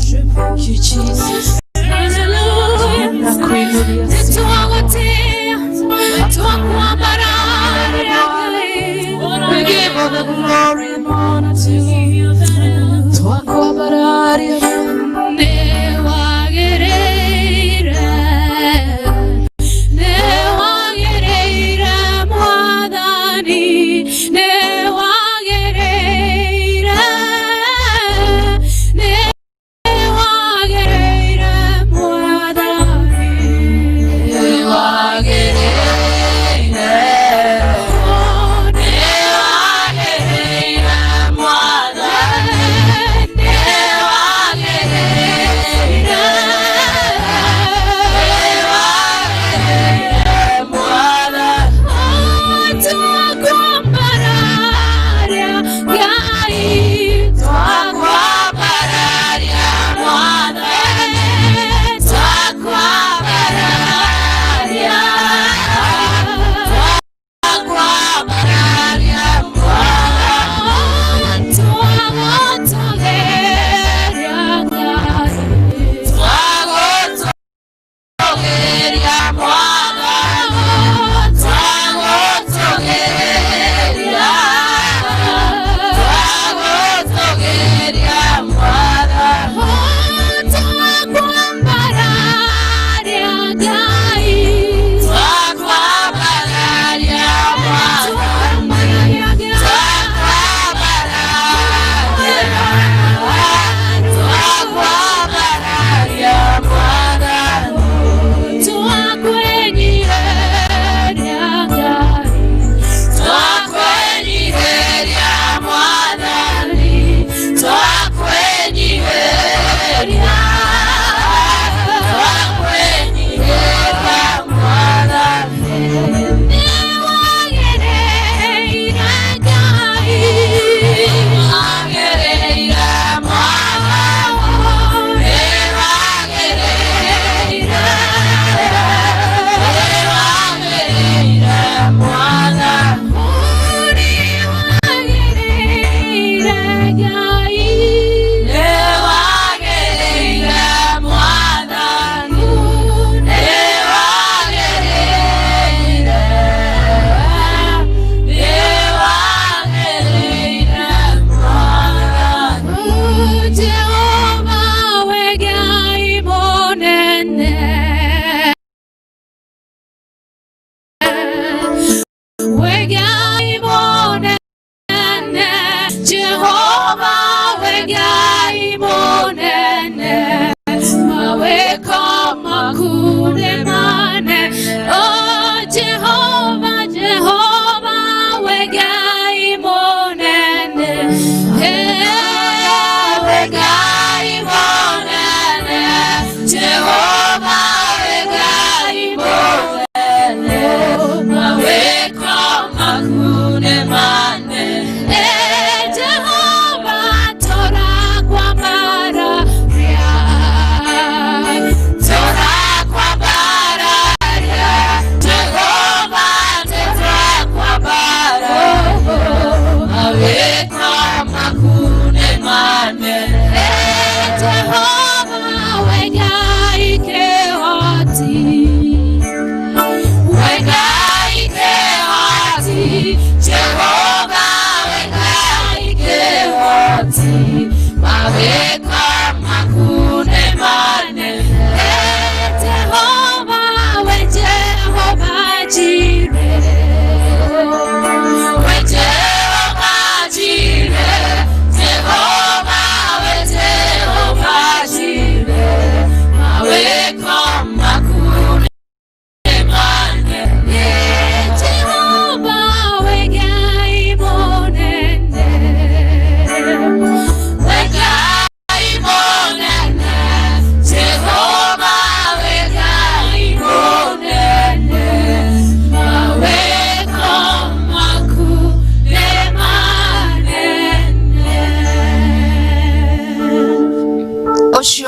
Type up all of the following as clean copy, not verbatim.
Je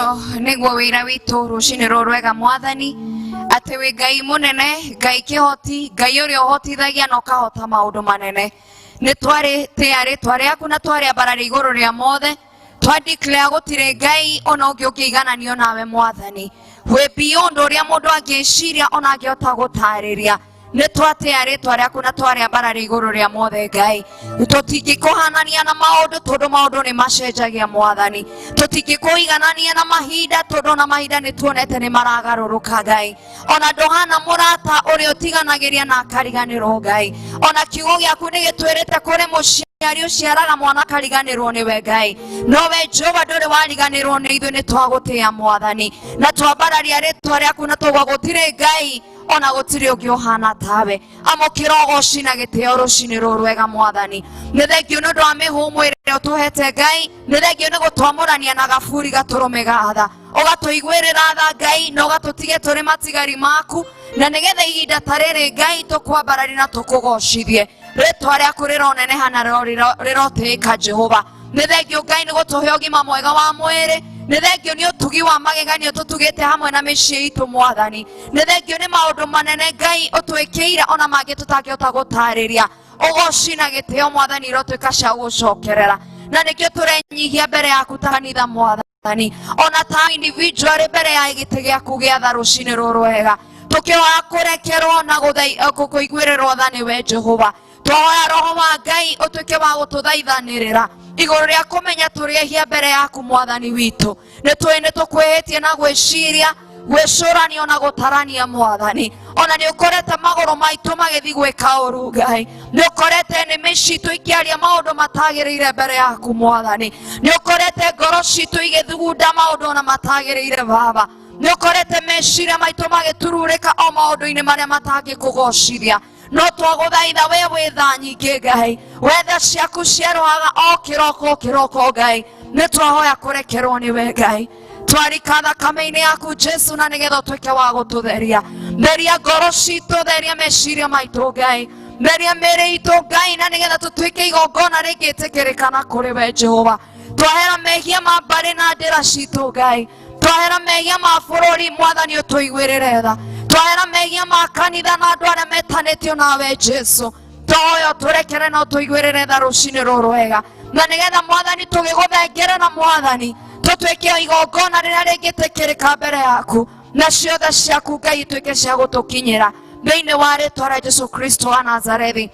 Ũcio nĩguo wĩra witũ rũcinĩ rũrũ rwega mwathani, atĩ wĩ Ngai mũnene, Ngai kĩhoti, Ngai ũrĩa ũhotithagia na ũkahota maũndũ manene. Nĩ twarĩtĩa rĩtwa rĩaku na twarĩambararia igũrũ rĩa mothe, twa declare gũtirĩ Ngai ona ũngĩ ũngĩigananio nawe mwathani. Wĩ beyond ũrĩa mũndũ angĩciria ona angĩhota gũtarĩria. Nĩ twatĩa rĩtwa rĩaku na twarĩambararia igũrũ rĩa mothe Ngai. Tũtingĩkũhanania na maũndũ tondũ maũndũ nĩ macenjagia mwathani. Tũtingĩkũiganania na mahinda tondũ ona mahinda nĩ tuonete nĩ maragarũrũka Ngai. Ona ndũhana mũrata ũrĩa ũtiganagĩria na akariganĩrwo Ngai. Ona kiugo gĩaku nĩ gĩtwĩrĩte kũrĩ mũciari ũciaraga mwana akariganĩrwo nĩwe Ngai. No we Jehova ndũrĩ wariganĩrwo nĩ ithuĩ, nĩ twagũtĩa mwathani na twambararia rĩtwa rĩaku na tũgwa gũtirĩ Ngai ona gũtirĩ ũngĩ ũhana tawe. Amũkĩra ũgoci na gĩtĩo rũcinĩ rũrũ rwega mwathani. Nĩ thengio nĩ ũndũ wa mĩhũmũ ĩrĩa ũtũhete Ngai, nĩ thengio nĩ gũtwamũrania na gaburi gatũrũme ga tha, ũgatũiguĩrĩra tha Ngai na ũgatũtige tũrĩ matigari maku, na nĩgetha ihinda ta rĩrĩ Ngai tũkwambararie na tũkũgocithie. Rĩtwa rĩaku rĩroneneha na rĩrotĩĩka Jehova. Nĩ thengio Ngai nĩ gũtũhe ũgima mwega wa mwĩrĩ, nĩ thengio nĩ ũtugi wa magegania ũtũtugĩte hamwe na mĩciĩ itũ mwathani, nĩ thengio nĩ maũndũ manene Ngai ũtwĩkĩire ona mangĩ tũtangĩhota gũtarĩria. Ũgoci na gĩtĩo mwathani irotuĩka cia gũcokerera, na nĩkĩo tũrenyihia mbere yaku ta kanitha mwathani, ona ta individual mbere ya gĩtĩ gĩaku gĩa tha rũcinĩ rũrũ rwega, tũkĩhoya kũrekerwo na kũiguĩrĩrwo tha nĩwe Jehova. Twahoya roho wa Ngai ũtuĩke wa gũtũthaithanĩrĩra igũrũ rĩa kũmenya tũrĩ ehia mbere yaku mwathani witũ. Nĩ tũĩ nĩ tũkwĩhĩtie na gwĩciria, gwĩcũrania ona gũtarania mwathani. Ona nĩ ũkorete magũrũ maitũ magĩthiĩ gwĩka ũru Ngai, nĩ ũkorete nĩmĩ citũ ikĩaria maũndũ matagĩrĩire mbere yaku mwathani, nĩ ũkorete ngoro citũ igĩthugunda maũndũ ona matagĩrĩire Baba, nĩ ũkorete meciria maitũ magĩtururĩka o maũndũ-inĩ marĩa matangĩkũgocithia. No twagũthaitha we wĩ tha nyingĩ Ngai, wetha ciaku cierũhaga o kĩroko o kĩroko Ngai, nĩ twahoya kũrekerwo nĩ we Ngai. Twarika thakame-inĩ yaku Jesu, na nĩgetha ũtuĩke wa gũtũtheria. Theria ngoro citũ, theria meciria maitũ Ngai, theria mĩĩrĩ itũ Ngai, na nĩgetha tũtuĩke igongona rĩngĩtĩkĩrĩka na kũrĩ we Jehova. Twahera mehia ma mbarĩ na ndĩra citũ Ngai, twahera mehia ma bũrũri mwathani ũtũiguĩrĩre tha, twahera mehia ma kanitha na andũ arĩa metanĩtio nawe Jesu, twahoya ũtũrekere na ũtũiguĩrĩre tha rũcinĩ rũrũ rwega, na nĩgetha mwathani tũgĩgũthengere na mwathani tũtuĩke igongona rĩrĩa rĩngĩtĩkĩrĩka mbere yaku, na ciothe ciaku Ngai ituĩke cia gũtũkinyĩra thĩinĩ wa rĩtwa rĩa Jesu Kristo wa Nazarethi.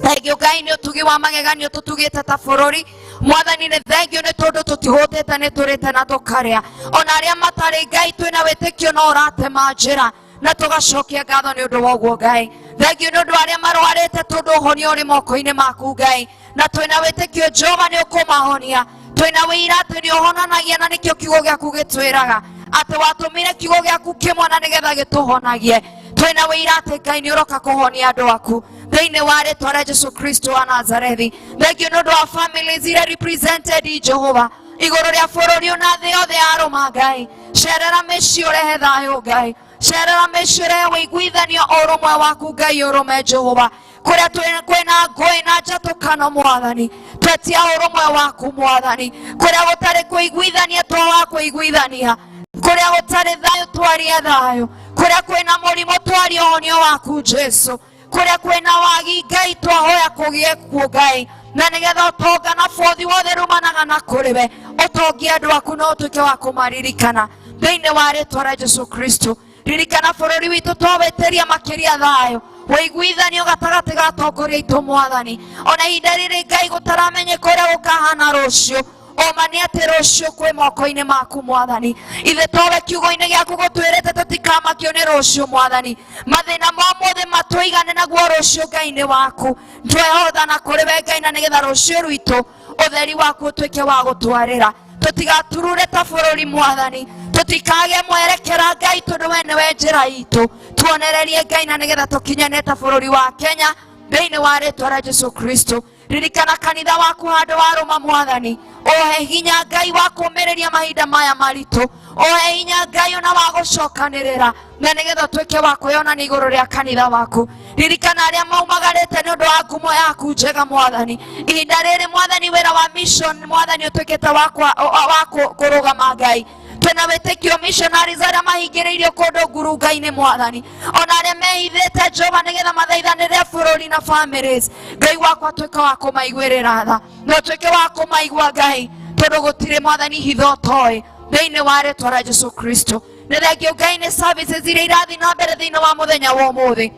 Thengio Ngai nĩ ũtugi wa magegania ũtũtugĩte ta bũrũri mwathani, nĩ thengio nĩ tondũ tũtihũtĩte, nĩ tũrĩte na tũkarĩa, ona arĩa matarĩ Ngai twĩna wĩtĩkio no ũratema njĩra na tũgacokia ngatho nĩ ũndũ wa ũguo Ngai. Thengio nĩ ũndũ wa arĩa marwarĩte tondũ ũhonio ũrĩ moko-inĩ maku Ngai, na twĩna wĩtĩkio Jehova nĩ ũkũmahonia, twĩna wĩira atĩ nĩ ũhonanagia, na nĩkĩo kiugo gĩaku gĩtwĩraga atĩ watũmire kiugo gĩaku kĩmwe na nĩgetha gĩtũhonagie. Twĩna wĩira atĩ Ngai nĩ ũroka kũhonia andũ aku thĩinĩ wa rĩtwa rĩa Jesu Kristo wa Nazarethi. Thengio nĩ ũndũ wa families iria represented Jehova igũrũ rĩa bũrũri ona thĩ yothe ya arũma Ngai. Cerera mĩciĩ ũrehe thayũ Ngai, cerera mĩciĩ ũrehe ũiguithanio ũrũmwe waku Ngai ũrũme Jehova. Kũrĩa kwĩna ngũĩ na njatũkano mwathani, twetia ũrũmwe waku mwathani. Kũrĩa gũtarĩ kũiguithania twawa kũiguithania, kũrĩa gũtarĩ thayũ twarie thayũ, kũrĩa kwĩna mũrimũ twarie ũhonio waku Jesu, kũrĩa kwĩna wagi Ngai twahoya kũgĩe kuo Ngai, na nĩgetha ũtonga na bothi wothe rumanaga na kũrĩ we ũtongie andũ aku na ũtuĩke wa kũmaririkana thĩinĩ wa rĩtwa rĩa Jesu Kristo. Ririkana bũrũri witũ, twawĩtĩria makĩria thayũ ũiguithanio gatagatĩ ga atongoria aitũ mwathani. Ona ihinda rĩrĩ Ngai gũtaramenyeka ũrĩa gũkahana rũciũ, ũma nĩ atĩ rũciũ kwĩ moko-inĩ maku mwathani. Ithe towe kiugo-inĩ gĩaku gũtwĩrĩte tũtikamakio nĩ rũciũ mwathani, mathĩna ma ũmũthĩ matũigane naguo rũciũ Ngai nĩ waku. Twehotha na kũrĩ we Ngai, na nĩgetha rũciũ rwitũ ũtheri waku ũtuĩke wa gũtwarĩra. Tũtigaturure ta bũrũri mwathani, tũtikage mwerekera Ngai tondũ we nĩwe njĩra itũ. Tuonererie Ngai na nĩgetha tũkinyane ta bũrũri wa Kenya thĩinĩ wa rĩtwa rĩa Jesu Kristo. Ririkana kanitha waku handũ warũma mwathani, ũhe hinya Ngai wa kũũmĩrĩria mahinda maya maritũ, ũhe hinya Ngai ona wa gũcokanĩrĩra na nĩgetha ũtuĩke wa kwĩyonania igũrũ rĩa kanitha waku. Ririkana arĩa maumagarĩte nĩ ũndũ wa ngumo yaku njega mwathani. Ihinda rĩrĩ mwathani, wĩra wa mission mwathani ũtuĩkĩte wa kũrũgama Ngai. Twĩna wĩtĩkio missionaries arĩa mahingĩrĩirio kũndũ ngurunga-inĩ Mwathani, ona arĩa mehithĩte Jehova nĩgetha mathaithanĩre bũrũri na families. Ngai wakwa, tuĩka wa kũmaiguĩrĩra tha na ũtuĩke wa kũmaigua Ngai, tondũ gũtirĩ Mwathani hitho ũtoĩ, thĩinĩ wa rĩtwa rĩa Jesu Kristo. Nĩ thengio Ngai nĩ services iria irathiĩ na mbere thĩinĩ wa mũthenya wa ũmũthĩ,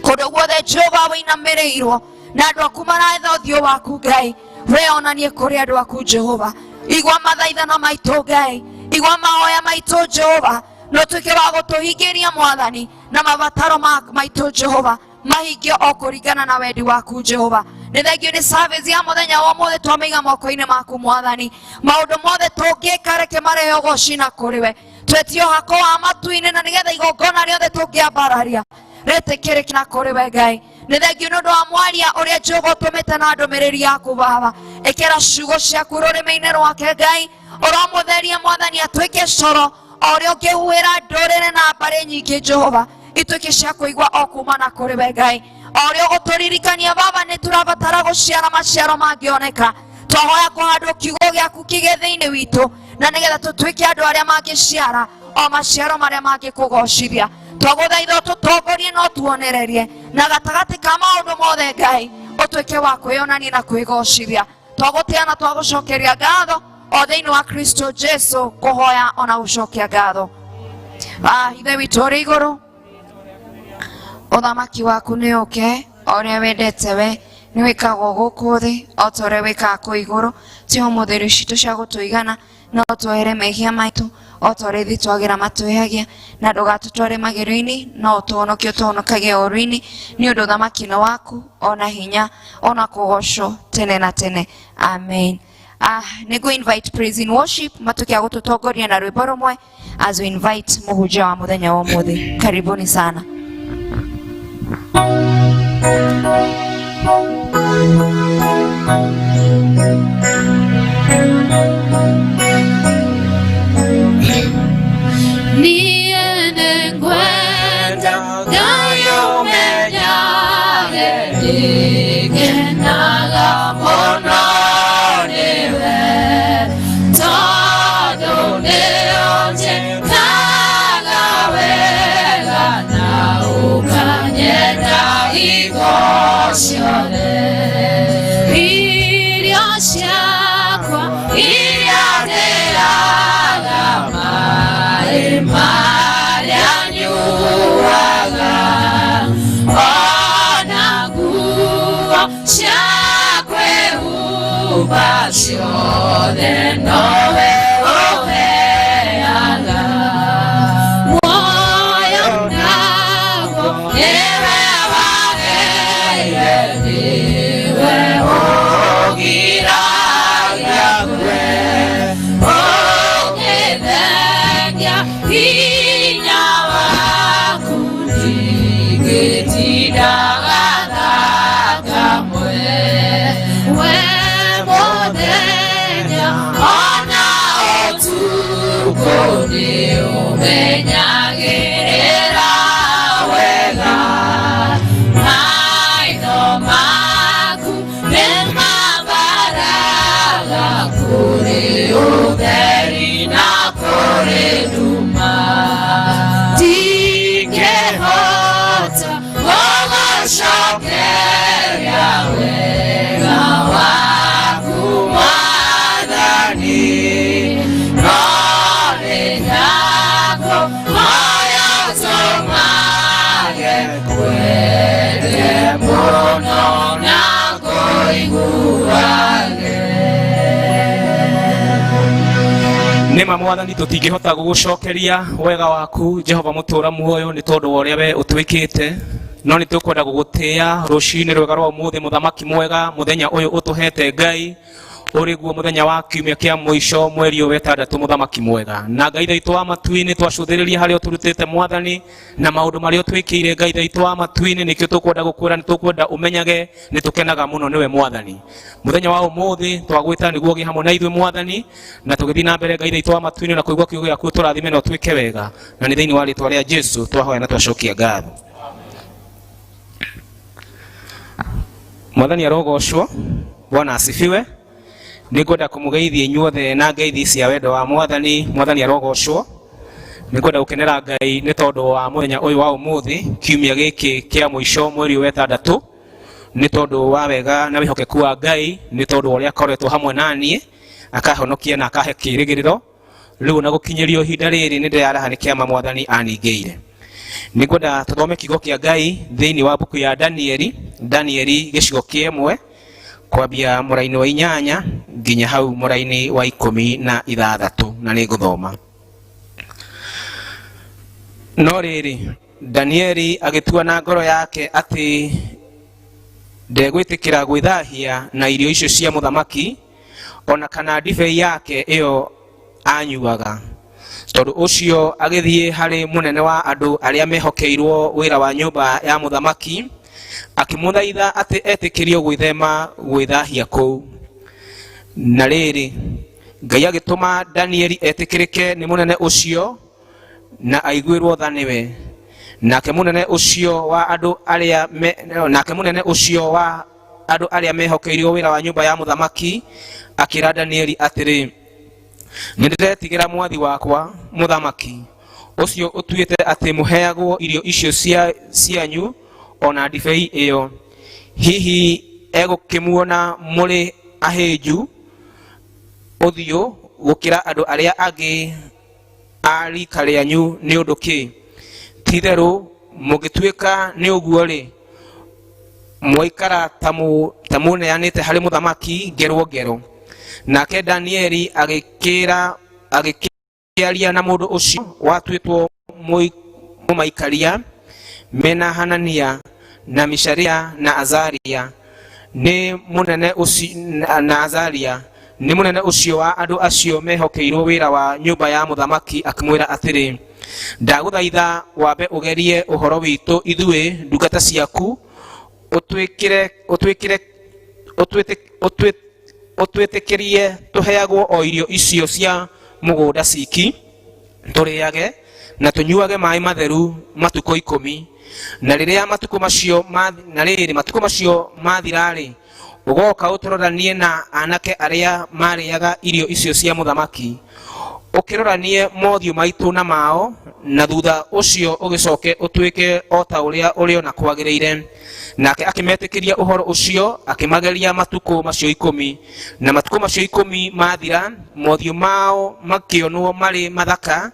kũndũ guothe Jehova wĩinamĩrĩirwo na andũ aku maretha ũthiũ waku Ngai, we onanie kũrĩ andũ aku Jehova. Igua mathaithana maitũ Ngai, igua mahoya maitũ Jehova, na ũtuĩke wa gũtũhingĩria Mwathani na mabataro maitũ Jehova mahingio o kũringana na wendi waku Jehova. Nĩ thengio nĩ service ya mũthenya wa ũmũthĩ, twamĩiga moko-inĩ maku Mwathani. Maũndũ mothe tũngĩka reke marehe ũgoci na kũrĩ we. Twetio hako wa matu-inĩ, na nĩgetha igongona rĩothe tũngĩambararia rĩtĩkĩrĩke na kũrĩ we Ngai. Nĩ thengio nĩ ũndũ wa mwaria ũrĩa Jehova ũtũmĩte na ndũmĩrĩri yaku Baba. Ĩkĩra ciugo ciaku rũrĩmĩ-inĩ rwake Ngai, ũromũtheria Mwathani atuĩke coro o ũrĩa ũngĩhuhĩra ndũrĩrĩ na mbarĩ nyingĩ Jehova, ituĩke cia kũigua o kuma na kũrĩ we Ngai. O ũrĩa ũgũtũririkania Baba, nĩ tũrabatara gũciara maciaro mangĩoneka. Twahoya kũhandwo kiugo gĩaku kĩgĩe thĩinĩ witũ, na nĩgetha tũtuĩke andũ arĩa mangĩciara o maciaro marĩa mangĩkũgocithia. Twagũthaitha ũtũtongorie na ũtuonererie na gatagatĩ ka maũndũ mothe Ngai, ũtuĩke wa kwĩyonania na kwĩgocithia. Twagũtĩa na twagũcokeria ngatho o thĩinĩ wa Kristo Jesu, kũhoya ona gũcokia ngatho. Ithe witũ ũrĩ igũrũ, ũthamaki waku nĩ ũke, o ũrĩa wendete we nĩ wĩkagwo gũkũ thĩ o ta ũrĩa wĩkaga kũu igũrũ. Tũhe ũmũthĩ irio citũ cia gũtũigana, na ũtwohere mehia maitũ o ta ũrĩa ithuĩ twagĩra matwĩhagia, na ndũgatũtware magerio-inĩ, no ũtũhonokie ũtũhonokagie ũũru-inĩ, nĩ ũndũ ũthamaki nĩ waku, ona hinya, ona kũgocwo tene na tene, amen. Nĩngũ invite praise in worship matuĩke a gũtũtongoria na rwĩmbo rũmwe as we invite mũhunjia wa mũthenya wa ũmũthĩ. Karibuni sana. Niĩ nĩngwenda Ngai ũmenyage nĩngenaga mũno nĩwe, tondũ nĩũnjĩkaga wega na ũkanyenda hingo ciothe. Irio ciakwa iria ndĩaga, maĩ marĩa nyuaga, ona nguo cia kwĩhumba, ciothe nowe ũheaga. Muoyo naguo nĩwe waheire, nĩwe ũgiragia ngue, ũngĩthengia hinya waku ndingĩtindaga thakamwe. We mũthenya ona ũtukũ nĩũmenyagĩrĩra wega, maitho maku nĩmambaraga kũrĩ ũtheri na kũrĩ nduma. Ndingĩhota gũgũcokeria wega waku Mwathani, no nĩndakũhoya ũtũmage ngwende mũno na ngũiguage. Nĩma Mwathani, tũtingĩhota gũgũcokeria wega waku Jehova mũtũra muoyo, nĩ tondũ wa ũrĩa we ũtwĩkĩte, no nĩ tũkwenda gũgũtĩĩa rũcinĩ rwega rwa ũmũthĩ, mũthamaki mwega, mũthenya ũyũ ũtũhete Ngai, ũrĩ guo mũthenya wa kiumia kĩa mũico mweri ũyũ wetandatũ, mũthamaki mwega na Ngai thaitũ wa matu-inĩ. Twacũthĩrĩria harĩa ũtũrutĩte Mwathani na maũndũ marĩa ũtwĩkĩire Ngai thaitũ wa matu-inĩ, nĩkĩo tũkwenda gũkwĩra nĩ tũkwenda ũmenyage nĩ tũkenaga mũno nĩwe Mwathani. Mũthenya wa ũmũthĩ twagwĩta nĩguo ũgĩe hamwe na ithuĩ Mwathani, na tũgĩthiĩ na mbere Ngai thaitũ wa matu-inĩ na kũigua kiugo gĩaku, tũrathime na ũtwĩke wega, na nĩ thĩinĩ wa rĩtwa rĩa Jesu twahoya na twacokia ngatho. Mwathani arogocwo. Bwana asifiwe. Nĩ ngwenda kũmũgeithia inyuothe na ngeithi cia wendo wa Mwathani. Mwathani arogocwo. Nĩ ngwenda gũkenera Ngai nĩ tondũ wa mũthenya ũyũ wa ũmũthĩ, kiumia gĩkĩ kĩa mũico mweri ũyũ wa ĩtandatũ, nĩ tondũ wa wega na wĩhokeku wa Ngai, nĩ tondũ wa ũrĩa akoretwo hamwe na niĩ, akahonokia na akahe kĩĩrĩgĩrĩro. Rĩu na gũkinyĩrio ihinda rĩrĩ nĩ ndĩraraha nĩ kĩama Mwathani aningĩire. Nĩ ngwenda tũthome kiugo kĩa Ngai thĩinĩ wa mbuku ya Danieli, Danieli gĩcigo kĩa ĩmwe, kwambia mũraini wa 8 nginya hau mũraini wa 16, na nĩ ngũthoma. No rĩrĩ, Danieli agĩtua na ngoro yake atĩ ndegwĩtĩkĩra gwĩthahia na irio icio cia mũthamaki, ona kana ndibei yake ĩyo anyuaga. Tondũ ũcio agĩthiĩ harĩ mũnene wa andũ arĩa mehokeirwo wĩra wa nyũmba ya mũthamaki, akĩmũthaitha atĩ etĩkĩrio gwĩthema gwĩthahia kũu. Na rĩrĩ, Ngai agĩtũma Danieli etĩkĩrĩke nĩ mũnene ũcio na aiguĩrwo tha nĩwe. Nake mũnene ũcio wa andũ arĩa me, nake mũnene ũcio wa andũ arĩa mehokeirwo wĩra wa nyũmba ya mũthamaki akĩra Danieli atĩrĩ, nĩ ndĩretigĩra mwathi wakwa mũthamaki, ũcio ũtuĩte atĩ mũheagwo irio icio cianyu ona ndibei ĩyo. Hihi egũkĩmuona mũrĩ ahĩnju ũthiũ gũkĩra andũ arĩa angĩ a rika rĩanyu nĩ ũndũ kĩ? Ti-itherũ mũngĩtuĩka nĩ ũguo-rĩ, mwaikara ta mũneanĩte harĩ mũthamaki ngerwo ngero. Nake Danieli agĩkĩaria na mũndũ ũcio watuĩtwo mũmaikaria mena Hanania na Misharia na Azaria nĩ mũnene ũcio na Azaria nĩ mũnene ũcio wa andũ acio mehokeirwo wĩra wa nyũmba ya mũthamaki, akĩmwĩra atĩrĩ, ndagũthaitha wambe ũgerie ũhoro witũ ithuĩ ndungata ciaku, ũtwĩtĩkĩrie tũheagwo o irio icio cia mũgũnda ciki tũrĩage na tũnyuage maĩ matheru matukũ 10. Na rĩrĩa matukũ macio na rĩrĩ matukũ macio mathira-rĩ, ũgoka ũtũroranie na anake arĩa marĩaga irio icio cia mũthamaki, ũkĩroranie mothiũ maitũ na mao, na thutha ũcio ũgĩcoke ũtuĩke o ta ũrĩa ũrĩona kwagĩrĩire. Nake akĩmetĩkĩria ũhoro ũcio, akĩmageria matukũ macio 10. Na matukũ macio 10 mathira, mothiũ mao makĩonwo marĩ mathaka,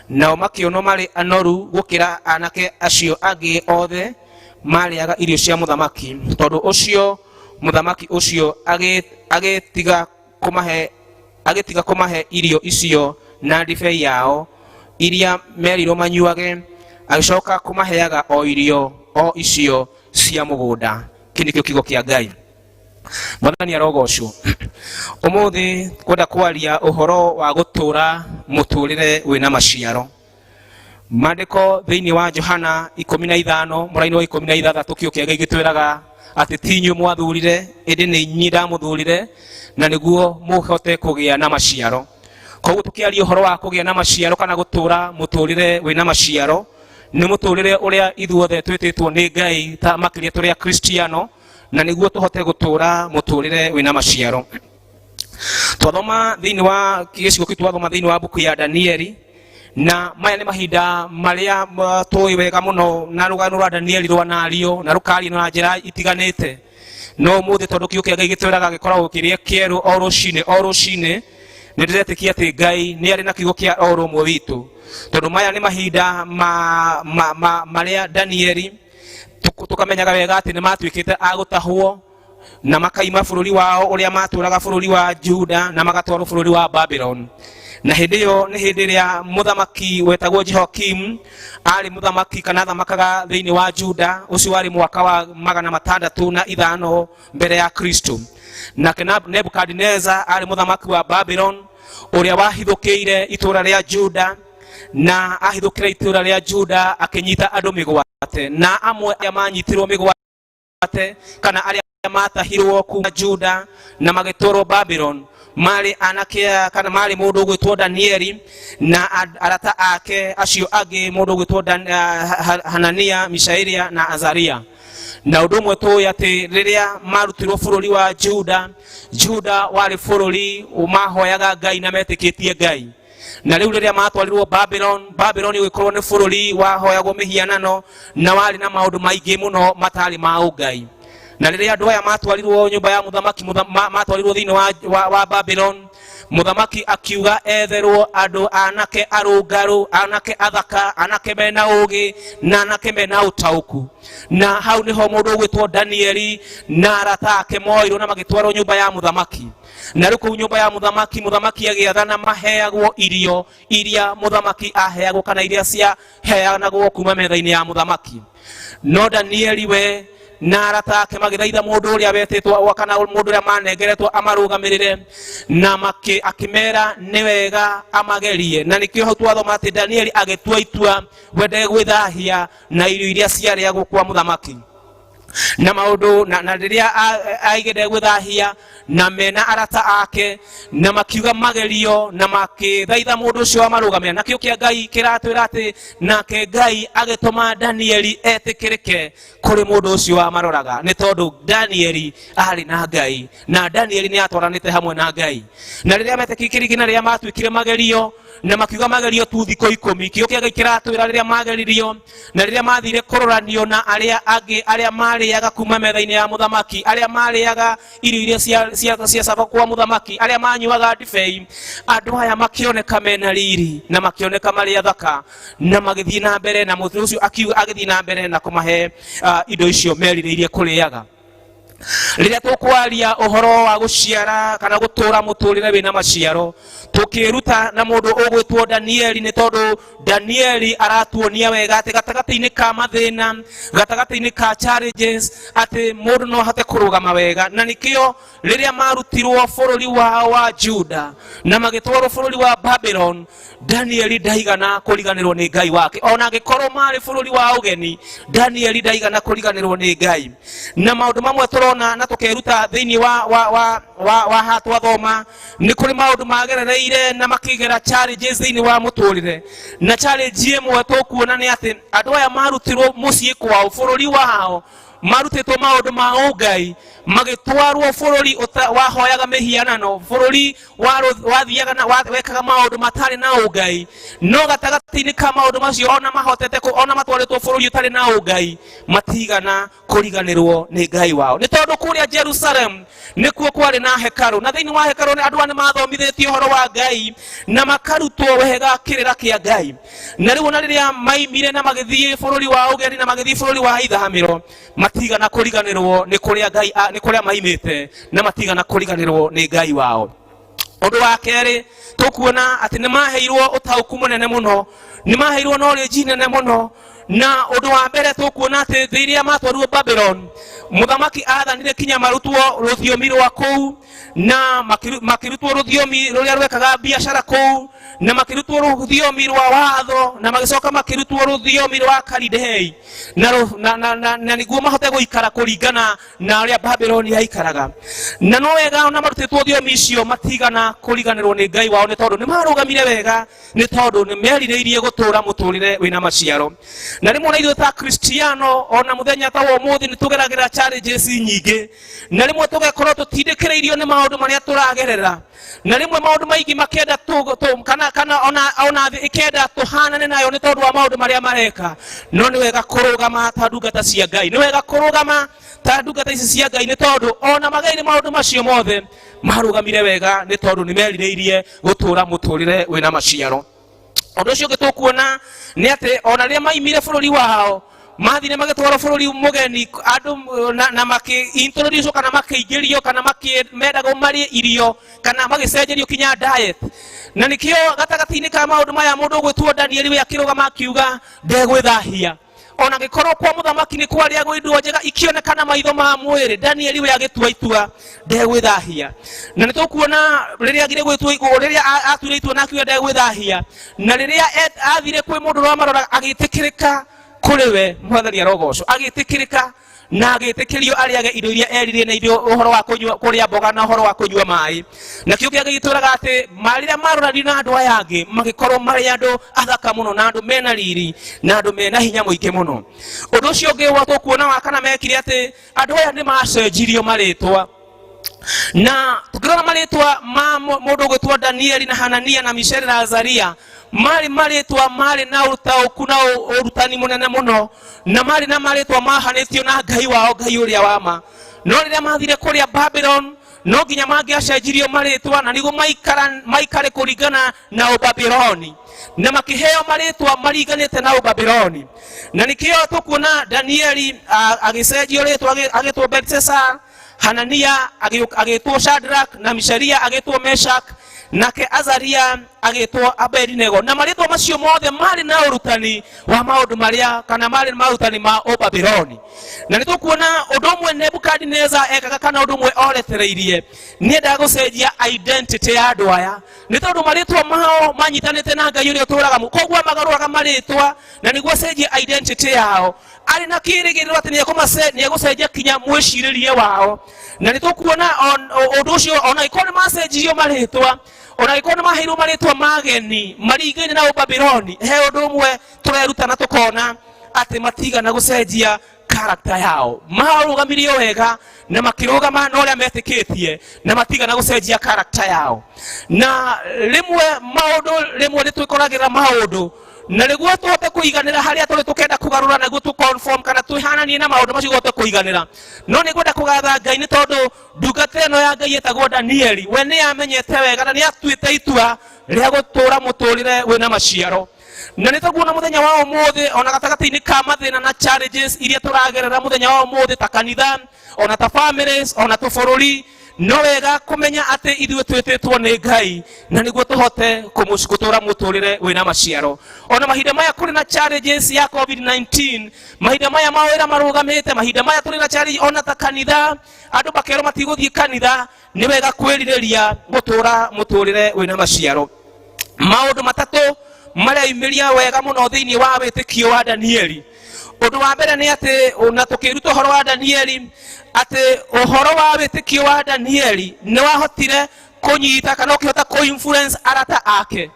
nao makĩonwo marĩ anoru gũkĩra anake acio angĩ othe marĩaga irio cia mũthamaki. Tondũ ũcio mũthamaki ũcio agĩtiga kũmahe irio icio na ndibei yao iria merirwo manyuage, agĩcoka kũmaheaga o irio o icio cia mũgũnda. Kĩu nĩkĩo kiugo kĩa Ngai. Mwathani arogocwo. Ũmũthĩ kwenda kwaria ũhoro wa gũtũra mũtũrĩre wĩna maciaro. Maandĩko thĩinĩ wa Johana 15 mũraini wa 16 kiugo kĩa Ngai gĩtwĩraga atĩ ti inyuĩ mwathurire, ĩndĩ nĩ inyuĩ ndamũthurire, na nĩguo mũhote kũgĩa na maciaro. Koguo tũkĩaria ũhoro wa kũgĩa na maciaro kana gũtũra mũtũrĩre wĩna maciaro, nĩ mũtũrĩre ũrĩa ithuothe twĩtĩtwo nĩ Ngai ta makĩria tũrĩ Akristiano, na nĩguo tũhote gũtũra mũtũrĩre wĩna maciaro. Twathoma thĩinĩ wa gĩcigo kĩu, twathoma thĩinĩ wa mbuku ya Danieli, na maya nĩ mahinda marĩa tũĩ wega mũno na rũgano rwa Danieli rwanario na rũkario na njĩra itiganĩte. No ũmũthĩ tondũ kiugo kĩa Ngai gĩtwĩraga gĩkoragwo kĩrĩa kĩerũ o rũcinĩ o rũcinĩ, nĩ ndĩretĩkia atĩ Ngai nĩ arĩ na kiugo kĩa o rũmwe witũ, tondũ maya nĩ mahinda marĩa Danieli tũkamenyaga wega atĩ nĩ matuĩkĩte a gũtahwo na makaima bũrũri wao ũrĩa matũraga bũrũri wa Juda na magatwarwo bũrũri wa Babylon. Na hĩndĩ ĩyo nĩ hĩndĩ ĩrĩa mũthamaki wetagwo Jehoiakim arĩ mũthamaki kana athamakaga thĩinĩ wa Juda. Ũcio warĩ mwaka wa 605 mbere ya Kristo. Nake Nebukadneza arĩ mũthamaki wa Babylon ũrĩa wahithũkĩire itũũra rĩa Juda, na ahithũkĩra itũũra rĩa Juda akĩnyita andũ mĩgwate, na amwe arĩa manyitirwo mĩgwate kana arĩa matahirwo kuma Juda na magĩtwarwo Babylon marĩ anake kana marĩ mũndũ ũgwĩtwo Danieli na arata ake acio angĩ, mũndũ ũgwĩtwo Hanania, Mishaelia na Azaria. Na ũndũ ũmwe tũĩ atĩ rĩrĩa marutirwo bũrũri wa Juda, Juda warĩ bũrũri mahoyaga Ngai na metĩkĩtie Ngai. Na rĩu rĩrĩa matwarirwo Babylon, Babylon ũgĩkorwo nĩ bũrũri wahoyagwo mĩhianano na warĩ na maũndũ maingĩ mũno matarĩ ma ũngai. Na rĩrĩa andũ aya matwarirwo nyũmba ya mũthamaki, matwarirwo thĩinĩ wa Babylon, mũthamaki akiuga etherwo andũ anake arũngarũ, anake athaka, anake mena ũgĩ na anake mena ũtaũku. Na hau nĩho mũndũ ũgwĩtwo Danieli na arata ake moirwo na magĩtwarwo nyũmba ya mũthamaki. Na rĩu kũu nyũmba ya mũthamaki, mũthamaki agĩathana maheagwo irio iria mũthamaki aheagwo kana iria ciaheanagwo kuma metha-inĩ ya mũthamaki. No Danieli we na arata ake magĩthaitha mũndũ ũrĩa wetĩtwo kana mũndũ ũrĩa manengeretwo amarũgamĩrĩre, na akĩmera nĩ wega amagerie. Na nĩkĩo hau twathoma atĩ Danieli agĩtua itua we ndegwĩthahia na irio iria ciarĩagwo kwa mũthamaki. Na maũndũ na rĩrĩa aigire ndegwĩthahia na mena arata ake, na makiuga magerio na makĩthaitha mũndũ ũcio wamarũgamĩrĩra. Nakĩo kĩa Ngai kĩratwĩra atĩ nake Ngai agĩtũma Danieli etĩkĩrĩke kũrĩ mũndũ ũcio wamaroraga, nĩ tondũ Danieli arĩ na Ngai na Danieli nĩ atwaranĩte hamwe na Ngai. Na rĩrĩa metĩkĩrĩkire na rĩrĩa matuĩkire magerio na makiuga magerio tu thikũ 10, kĩo kĩa Ngai kĩratwĩra rĩrĩa mageririo na rĩrĩa mathire kũroranio na arĩa angĩ arĩa marĩaga kuma metha-inĩ ya mũthamaki, arĩa marĩaga irio iria cia caba kwa mũthamaki, arĩa manyuaga ndibei, andũ aya makĩoneka mena riri na makĩoneka marĩ athaka na magĩthiĩ na mbere, na mũndũ ũcio akiuga agĩthiĩ na mbere na kũmahe indo icio merirĩirie kũrĩaga. Rĩrĩa tũkwaria ũhoro wa gũciara kana gũtũra mũtũrĩre wĩna maciaro, tũkĩruta na mũndũ ũgwĩtwo Danieli, nĩ tondũ Danieli aratuonia wega atĩ gatagatĩ-inĩ ka mathĩna, gatagatĩ-inĩ ka challenges, atĩ mũndũ no ahote kũrũgama wega. Na nĩkĩo rĩrĩa marutirwo bũrũri wao wa Juda na magĩtwarwo bũrũri wa Babylon, Danieli ndaigana kũriganĩrwo nĩ Ngai wake. Ona angĩkorwo marĩ bũrũri wa ũgeni, Danieli ndaigana kũriganĩrwo nĩ Ngai. Na maũndũ mamwe tũrona na tũkeruta thĩinĩ wa haha twathoma, nĩ kũrĩ maũndũ magerereire na makĩgera challenges thĩinĩ wa mũtũrĩre. Na challenge ĩmwe tũkuona nĩ atĩ andũ aya marutirwo mũciĩ kwao, bũrũri wao, marutĩtwo maũndũ ma ũngai, magĩtwarwo bũrũri wahoyaga mĩhianano, bũrũri wathiaga na wekaga maũndũ matarĩ na ũngai. No gatagatĩ-inĩ ka maũndũ macio, ona mahotete ona matwarĩtwo bũrũri ũtarĩ na ũngai, matigana kũriganĩrwo nĩ Ngai wao. Nĩ tondũ kũrĩa Jerusalem nĩkuo kwarĩ na hekarũ, na thĩinĩ wa hekarũ andũ aya nĩmathomithĩtio ũhoro wa Ngai na makarutwo wega kĩrĩra kĩa Ngai. Na rĩu ona rĩrĩa maimire na magĩthiĩ bũrũri wa ũgeni na magĩthiĩ bũrũri wa ithamĩro, matigana kũriganĩrwo nĩ kũrĩa Ngai nĩ kũrĩa maimĩte, na matigana kũriganĩrwo nĩ Ngai wao. Ũndũ wa kerĩ tũkuona atĩ nĩ maheirwo ũtaũku mũnene mũno, nĩ maheirwo knowledge nene mũno. Na ũndũ wa mbere tũkuona atĩ thĩ iria matwarirwo Babylon, mũthamaki aathanire kinya marutwo rũthiomi rwa kũu, na makĩrutwo rũthiomi rũrĩa rwekaga biacara kũu, na makĩrutwo rũthiomi rwa watho, na magĩcoka makĩrutwo rũthiomi rwa Kalidei, na nĩguo mahote gũikara kũringana na ũrĩa Babylon yaikaraga. Na no wega ona marutĩtwo thiomi icio matigana kũriganĩrwo nĩ Ngai wao, nĩ tondũ nĩ marũgamire wega, nĩ tondũ nĩ merirĩirie gũtũra mũtũrĩre wĩna maciaro. Na rĩmwe na ithuĩ ta Kristiano ona mũthenya ta wa ũmũthĩ nĩ tũgeragĩra challenges nyingĩ, na rĩmwe tũgekorwo tũtindĩkĩrĩirio nĩ maũndũ marĩa tũragerera, na rĩmwe maũndũ maingĩ makenda kana ona thĩ ĩkenda tũhanane nayo nĩ tondũ wa maũndũ marĩa mareka. No nĩ wega kũrũgama ta ndungata cia Ngai, nĩ wega kũrũgama ta ndungata ici cia Ngai, nĩ tondũ ona mageire maũndũ macio mothe marũgamire wega, nĩ tondũ nĩ merirĩirie gũtũra mũtũrĩre wĩna maciaro. Ũndũ ũcio ũngĩ tũkuona nĩ atĩ ona rĩrĩa maimire bũrũri wao, mathire magĩtwarwo bũrũri mũgeni, andũ na makĩ introduce kana makĩingĩrio kana mendagwo marĩe irio kana magĩcenjerio kinya diet. Na nĩkĩo gatagatĩ-inĩ ka maũndũ maya mũndũ ũgwĩtwo Danieli we akĩrũgama akiuga ndegwĩthahia. Ona gĩkorwo kwa mũthamaki nĩ kwarĩagwo indo njega ikĩonekana maitho ma mwĩrĩ, Danieli we agĩtua itua ndegwĩthahia. Na nĩ tũkuona rĩrĩa athire gwĩtua igũrũ, rĩrĩa atuire itua na akiuga ndegwĩthahia, na rĩrĩa athire kwĩ mũndũ ũrĩa wamaroraga agĩtĩkĩrĩka kũrĩ we, Mwathani arogocwo, agĩtĩkĩrĩka. Na agĩtĩkĩrio arĩage indo iria erirĩe na irio, ũhoro wa kũnyua, kũrĩa mboga na ũhoro wa kũnyua maĩ. Na kĩo kĩangĩ gĩtwĩraga atĩ rĩrĩa maroranirio na andũ aya angĩ, magĩkorwo marĩ andũ athaka mũno na andũ mena riri na andũ mena hinya mũingĩ mũno. Ũndũ ũcio ũngĩ wa tũkuona wa kana mekire atĩ andũ aya nĩ macenjirio marĩtwa. Na tukirora marĩtwa ma mũndũ ũgwĩtwo Danieli na Hanania na Mishaeli na Azaria, marĩ marĩtwa marĩ na ũtaũku na ũrutani mũnene mũno, na marĩ na marĩtwa mahanĩtio na Ngai wao, Ngai ũrĩa wa ma. No rĩrĩa mathire kũrĩa Babylon, no nginya mangĩacenjirio marĩtwa na nĩguo maikare kũringana na Ũbabiloni, na makĩheo marĩtwa maringanĩte na Ũbabiloni. Na nĩkĩo tũkuona Danieli agĩcenjio rĩtwa agĩtwo Belteshazzar, Hanania agĩtwo Shadrach, na Misharia agĩtwo Meshach, nake Azaria agĩtwo Abednego. Na marĩtwa macio mothe marĩ na ũrutani wa maũndũ marĩa, kana marĩ na marutani ma Ũbabiloni. Na nĩ tũkuona ũndũ ũmwe Nebukadineza ekaga, kana ũndũ ũmwe oretereirie, nĩendaga gũcenjia identity ya andũ aya, nĩ tondũ marĩtwa mao manyitanĩte na Ngai ũrĩa ũtũũraga koguo magarũraga marĩtwa na nĩguo acenjie identity yao, arĩ na kĩĩrĩgĩrĩro atĩ nĩegũcenjia kinya mwĩcirĩrie wao. Na nĩ tũkuona ũndũ ũcio, ona angĩkorwo nĩ macenjirio marĩtwa, ona angĩkorwo nĩ maheirwo marĩtwa mageni maringaine na Ũbabiloni, he ũndũ ũmwe tũreruta na tũkona atĩ matigana gũcenjia karakta yao. Marũgamirio wega na makĩrũgama na ũrĩa metĩkĩtie, na matigana gũcenjia karakta yao. Na rĩmwe maũndũ, rĩmwe nĩ twĩkoragĩra maũndũ, na nĩguo tũhote kũiganĩra harĩa tũrĩ, tũkenda kũgarũra nĩguo tũ conform kana twĩhananie na maũndũ macio tũhote kũiganĩra. No nĩ ngwenda kũgatha Ngai nĩ tondũ ndungata ĩno ya Ngai ĩtagwo Danieli, we nĩ amenyete wega na nĩ atuĩte itua rĩa gũtũũra mũtũũrĩre wĩna maciaro. Na nĩ tũkuona mũthenya wa ũmũthĩ, ona gatagatĩ-inĩ ka mathĩna na challenges iria tũragerera mũthenya wa ũmũthĩ ta kanitha, ona ta families, ona tũbũrũri, no wega kũmenya atĩ ithuĩ twĩtĩtwo nĩ Ngai na nĩguo tũhote gũtũũra mũtũũrĩre wĩna maciaro. Ona mahinda maya kũrĩ na challenges ya COVID-19, mahinda maya mawĩra marũgamĩte, mahinda maya tũrĩ na challenge ona ta kanitha, andũ makerwo matigũthiĩ kanitha, nĩ wega kwĩrirĩria gũtũũra mũtũũrĩre wĩna maciaro. Maũndũ matatũ mareyumĩria wega mũno thĩinĩ wa wĩtĩkio wa Danieli. Ũndũ wa mbere nĩ atĩ, na tũkĩruta ũhoro wa Danieli, atĩ ũhoro wa wĩtĩkio wa Danieli nĩ wahotire kũnyita kana ũkĩhota kũ-influence arata ake.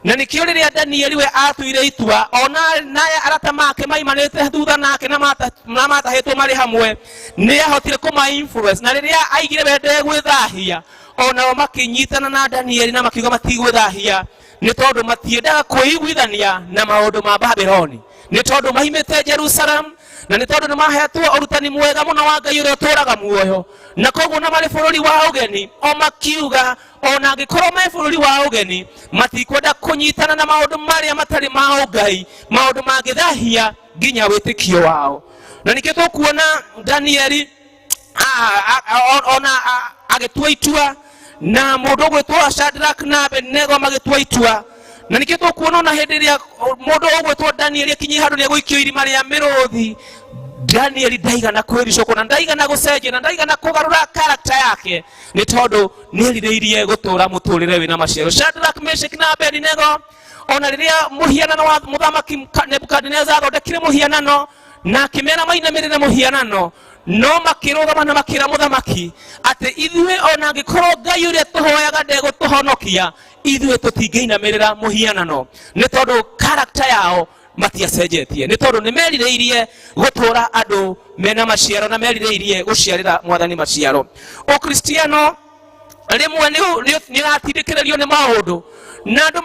Na nĩkĩo rĩrĩa Danieli we atuire itua, ona naya arata make maimanĩte thutha nake na matahĩtwo marĩ hamwe, nĩ ahotire kũma influence. Na rĩrĩa aigire we ndegwĩthahia, onao makĩnyitana na Danieli na makiuga matigwĩthahia, nĩ tondũ matiendaga kwĩiguithania na maũndũ ma Babyloni, nĩ tondũ maimĩte Jerusalem, na nĩ tondũ nĩ mahetwo ũrutani mwega mũno wa Ngai ũrĩa ũtũũraga muoyo. Na koguo na marĩ bũrũri wa ũgeni, o makiuga ona angĩkorwo me bũrũri wa ũgeni, matikwenda kũnyitana na maũndũ marĩa matarĩ ma ũngai, maũndũ mangĩthahia nginya wĩtĩkio wao. Na nĩkĩo tũkuona Danieli ona agĩtua itua, na mũndũ ũgwĩtwo Shadrach na Abednego magĩtua itua. Na nĩkĩo tũkuona ona hĩndĩ ĩrĩa mũndũ ũgwĩtwo Danieli akinyie handũ nĩegũikio irima rĩa mĩrũthi, Danieli ndaigana kwĩricũkwo na ndaigana gũcenjia na ndaigana kũgarũra karakta yake, nĩ tondũ nĩerirĩirie gũtũũra mũtũũrĩre wĩna maciaro. Shadrach, Meshach na Abednego, ona rĩrĩa mũhianano wa mũthamaki Nebukadneza athondekire mũhianano na akĩmera mainamĩrĩre mũhianano, no makĩrũgama na makĩra mũthamaki atĩ ithuĩ ona angĩkorwo Ngai ũrĩa tũhoyaga ndegũtũhonokia, ithuĩ tũtingĩinamĩrĩra mũhianano, nĩ tondũ karakta yao matiacenjetie, nĩ tondũ nĩ merirĩirie gũtũũra andũ mena maciaro na merirĩirie gũciarĩra mwathani maciaro. Ũkristiano rĩmwe nĩ ũratindĩkĩrĩrio nĩ maũndũ na andũ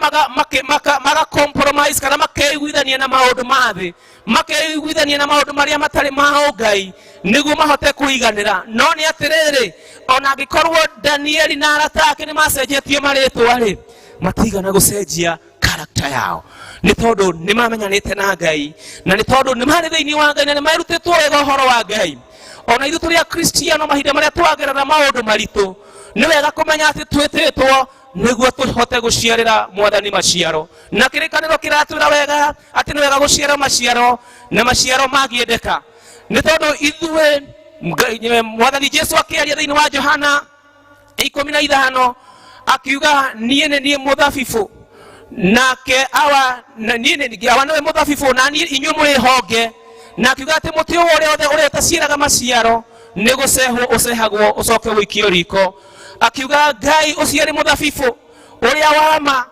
maga compromise kana makeiguithania na maũndũ ma thĩ, makeiguithania na maũndũ marĩa matarĩ ma ũngai nĩguo mahote kũiganĩra. No nĩ atĩrĩrĩ, ona angĩkorwo Danieli na arata ake nĩ macenjetie marĩtwa rĩ, matigana gũcenjia karakta yao, nĩ tondũ nĩ mamenyanĩte na Ngai, na nĩ tondũ nĩ marĩ thĩinĩ wa Ngai, na nĩ merutĩtwo wega ũhoro wa Ngai. Ona ithuĩ tũrĩ akristiano, mahinda marĩa twagerera maũndũ maritũ, nĩ wega kũmenya atĩ twĩtĩtwo nĩguo tũhote gũciarĩra mwathani maciaro. Na kĩrĩkanĩro kĩratwĩra wega atĩ nĩ wega gũciara maciaro, na maciaro mangĩendeka, nĩ tondũ ithuĩ mwathani Jesu akĩaria thĩinĩ wa Johana 15 akiuga, niĩ nĩ niĩ mũthabibũ, nake awa na niĩ nĩ awa nĩwe mũthabibũ, na niĩ inyuĩ mũrĩ honge. Na akiuga atĩ mũtĩ o ũrĩa wothe ũrĩa ũtaciaraga maciaro nĩ gũcehwo ũcehagwo ũcoke ũikio riko. Akiuga Ngai ũcio arĩ mũthabibũ ũrĩa wa ma,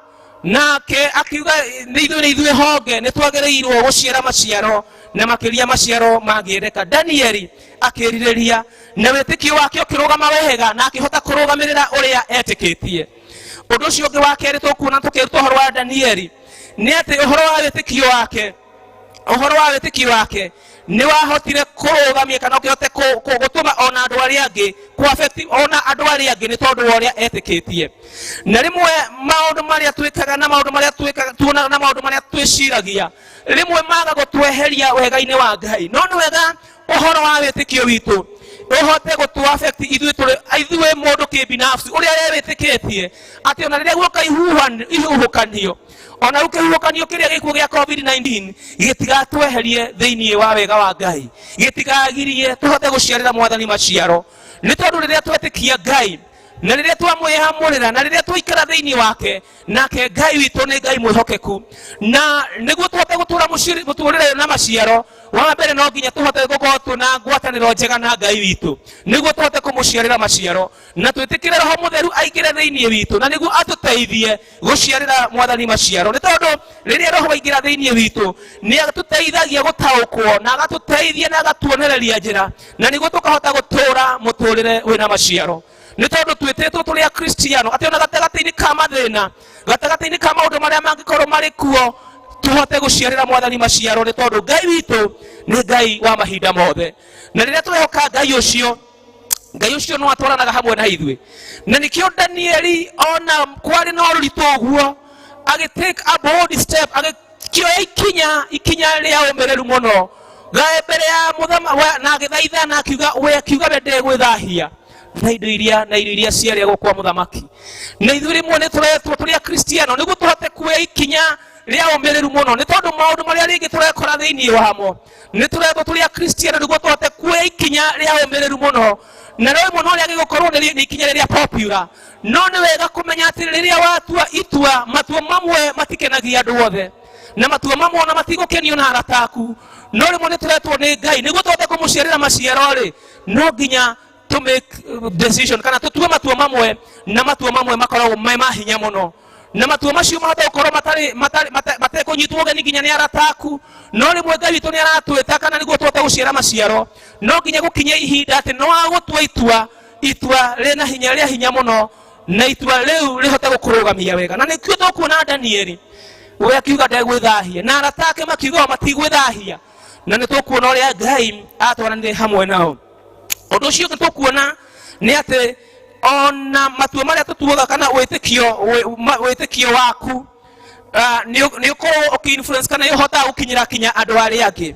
nake akiuga nĩ ithuĩ nĩ ithuĩ honge nĩ twagĩrĩirwo gũciara maciaro na makĩria maciaro mangĩendeka. Danieli akĩrirĩria na wĩtĩkio wake ũkĩrũgama wega na akĩhota kũrũgamĩrĩra ũrĩa etĩkĩtie. Ũndũ ũcio ũngĩ wa kerĩ tũkuona tũkĩruta ũhoro wa Danieli nĩ atĩ ũhoro wa wĩtĩkio wake, ũhoro wa wĩtĩkio wake nĩ wahotire kũrũgamia kana ũkĩhote gũtũma ona andũ arĩa angĩ kũ-affect ona andũ arĩa angĩ nĩ tondũ wa ũrĩa etĩkĩtie. Na rĩmwe maũndũ marĩa twĩkaga na maũndũ marĩa twĩkaga tuonaga na maũndũ marĩa twĩciragia rĩmwe maga gũtweheria wega-inĩ wa Ngai, no nĩ wega ũhoro wa wĩtĩkio witũ ũhote gũtũ affect ithuĩ tũrĩ ithuĩ mũndũ kĩbinafsi ũrĩa we wĩtĩkĩtie atĩ ona rĩrĩa guoka ihuhũkanio, ona rĩu kĩhuhũkanio kĩrĩa gĩkuo gĩa COVID-19 gĩtigatweherie thĩinĩ wa wega wa Ngai, gĩtigagirie tũhote gũciarĩra mwathani maciaro, nĩ tondũ rĩrĩa twetĩkia Ngai na rĩrĩa twamwĩyamũrĩra na rĩrĩa twaikara thĩinĩ wake, nake Ngai witũ nĩ Ngai mwĩhokeku. Na nĩguo tũhote gũtũra mũtũrĩre na maciaro, wa mbere no nginya tũhote gũkorwo twĩna ngwatanĩro njega na Ngai witũ nĩguo tũhote kũmũciarĩra maciaro, na twĩtĩkĩre Roho Mũtheru aingĩre thĩinĩ witũ na nĩguo atũteithie gũciarĩra mwathani maciaro, nĩ tondũ rĩrĩa Roho aingĩra thĩinĩ witũ nĩ atũteithagia gũtaũkwo na agatũteithia na agatuonereria njĩra, na nĩguo tũkahota gũtũra mũtũrĩre wĩna maciaro. Nĩ tondũ twĩtĩtwo tũrĩ akristiano atĩ ona gatagatĩ-inĩ ka mathĩna, gatagatĩ-inĩ ka maũndũ marĩa mangĩkorwo marĩ kuo, tũhote gũciarĩra mwathani maciaro, nĩ tondũ Ngai witũ nĩ Ngai wa mahinda mothe. Na rĩrĩa twehoka Ngai ũcio, Ngai ũcio no atwaranaga hamwe na ithuĩ. Na nĩkĩo Danieli ona kwarĩ na ũritũ ũguo agĩ take a bold step, agĩkĩoya ikinya rĩa ũmĩrĩru mũno gae mbere ya mũthama na agĩthaitha na akiuga we, akiuga we ndegwĩthahia na indo iria na irio iria ciarĩagwo kwa mũthamaki. Na ithuĩ rĩmwe nĩ tũretwo tũrĩ akristiano nĩguo tũhote kuoya ikinya rĩa ũmĩrĩru mũno, nĩ tondũ maũndũ marĩa rĩngĩ tũrekora thĩinĩ wamo, nĩ tũretwo tũrĩ akristiano nĩguo tũhote kuoya ikinya rĩa ũmĩrĩru mũno. Na rĩmwe no rĩage gũkorwo nĩ ikinya rĩrĩa popular, no nĩ wega kũmenya atĩ rĩrĩa watua itua, matua mamwe matikenagia andũ othe, na matua mamwe ona matigũkenio na arata aku, no rĩmwe nĩ tũretwo nĩ Ngai nĩguo tũhote kũmũciarĩra maciaro rĩ, no nginya to make decision kana tũtue matua mamwe, na matua mamwe makoragwo me ma hinya mũno, na matua macio mahota gũkorwo matarĩ matarĩ matekũnyitwo ũgeni nginya nĩ arata aku, no rĩmwe Ngai witũ nĩ aratwĩta kana nĩguo tũhote gũciara maciaro, no nginya gũkinye ihinda atĩ no agũtua itua rĩna hinya, rĩa hinya mũno, na itua rĩu rĩhote gũkũrũgamia wega. Na nĩkĩo tũkuona Danieli we akiuga ndegwĩthahia, na arata ake makiuga o matigwĩthahia, na nĩ tũkuona ũrĩa Ngai atwaranire hamwe nao. Ũndũ ũcio ũngĩ tũkuona nĩ atĩ ona matua marĩa tũtuaga kana wĩtĩkio waku nĩ ũkorwo ũkĩ-influence kana nĩ ũhotaga gũkinyĩra kinya andũ arĩa angĩ.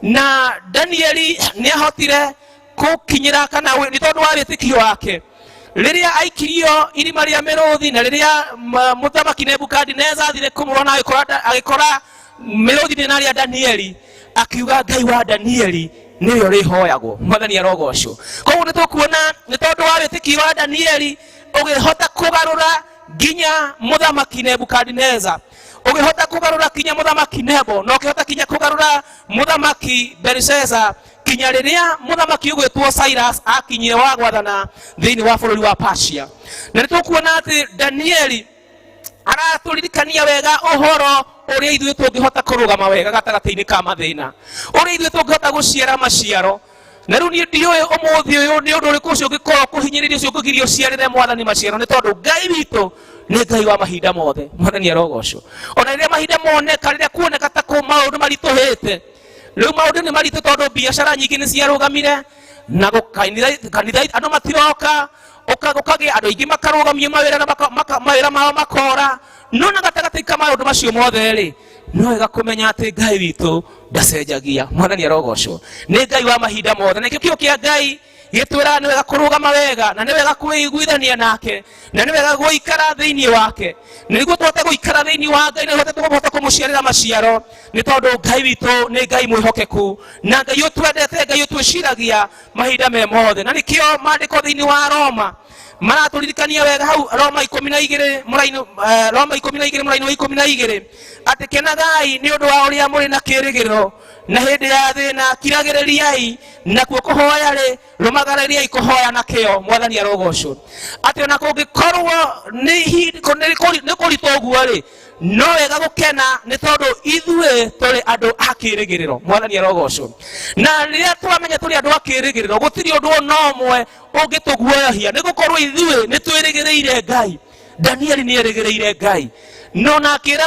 Na Danieli nĩ ahotire gũkinyĩra kana nĩ tondũ wa wĩtĩkio wake rĩrĩa aikirio irima rĩa mĩrũthi, na rĩrĩa mũthamaki Nebukadineza athire kũmũrora na agĩkora mĩrũthi nĩ narĩa Danieli, akiuga Ngai wa Danieli nĩwe ũrĩhoyagwo, mwathani arogocwo. Koguo nĩ tũkuona nĩ tondũ wa wĩtĩkio wa Danieli ũgĩhota kũgarũra nginya mũthamaki Nebukadineza, ũgĩhota kũgarũra kinya mũthamaki Nebo, na ũkĩhota kinya kũgarũra mũthamaki Belishaza, kinya rĩrĩa mũthamaki ũgwĩtwo Cyrus akinyire wa gwathana thĩinĩ wa bũrũri wa Persia. Na nĩ tũkuona atĩ Danieli aratũririkania wega ũhoro ũrĩa ithuĩ tũngĩhota kũrũgama wega gatagatĩ-inĩ ka mathĩna, ũrĩa ithuĩ tũngĩhota gũciara maciaro. Na rĩu niĩ ndiũĩ ũmũthĩ ũyũ nĩ ũndũ ũrĩkũ ũcio ũngĩkorwo kũhinyĩrĩria ũcio ũngĩgiria ũciarĩre mwathani maciaro, nĩ tondũ Ngai witũ nĩ Ngai wa mahinda mothe, mwathani arogocwo. Ona rĩrĩa mahinda moneka, rĩrĩa kuoneka ta kũ maũndũ maritũhĩte, rĩu maũndũ nĩ maritũ tondũ biacara nyingĩ nĩ ciarũgamire, na kanitha andũ matiroka, gũkagĩa andũ aingĩ makarũgamio mawĩra na mawĩra mao makora. No na gatagatĩ ka maũndũ macio mothe rĩ, no wega kũmenya atĩ Ngai witũ ndacenjagia, mwathani arogocwo. Nĩ Ngai wa mahinda mothe, na nĩkĩo kiugo kĩa Ngai gĩtwĩraga nĩ wega kũrũgama wega, na nĩ wega kwĩiguithania nake, na nĩ wega gũikara thĩinĩ wake, na nĩguo tũhote gũikara thĩinĩ wa Ngai, na nĩguo tũhote kũmũciarĩra maciaro, nĩ tondũ Ngai witũ nĩ Ngai mwĩhokeku, na Ngai ũtwendete, Ngai ũtwĩciragia mahinda me mothe. Na nĩkĩo maandĩko thĩinĩ wa Roma maratũririkania wega hau Roma ikũmi na igĩrĩ mũraini, Roma ikũmi na igĩrĩ mũraini wa ikũmi na igĩrĩ, atĩ kenagai nĩ ũndũ wa ũrĩa mũrĩ na kĩĩrĩgĩrĩro, Na hĩndĩ ya thĩna kiragĩrĩriai, nakuo kũhoya rĩ, rũmagarĩriai kũhoya na kĩo. Mwathani arogocwo. Atĩ ona kũngĩkorwo nĩ kũritũ ũguo rĩ, no wega gũkena nĩ tondũ ithuĩ tũrĩ andũ a kĩĩrĩgĩrĩro. Mwathani arogocwo. Na rĩrĩa twamenya tũrĩ andũ a kĩĩrĩgĩrĩro, gũtirĩ ũndũ ona ũmwe ũngĩtũguoyohia, nĩ gũkorwo ithuĩ nĩ twĩrĩgĩrĩire Ngai. Danieli nĩ erĩgĩrĩire Ngai, no na akĩra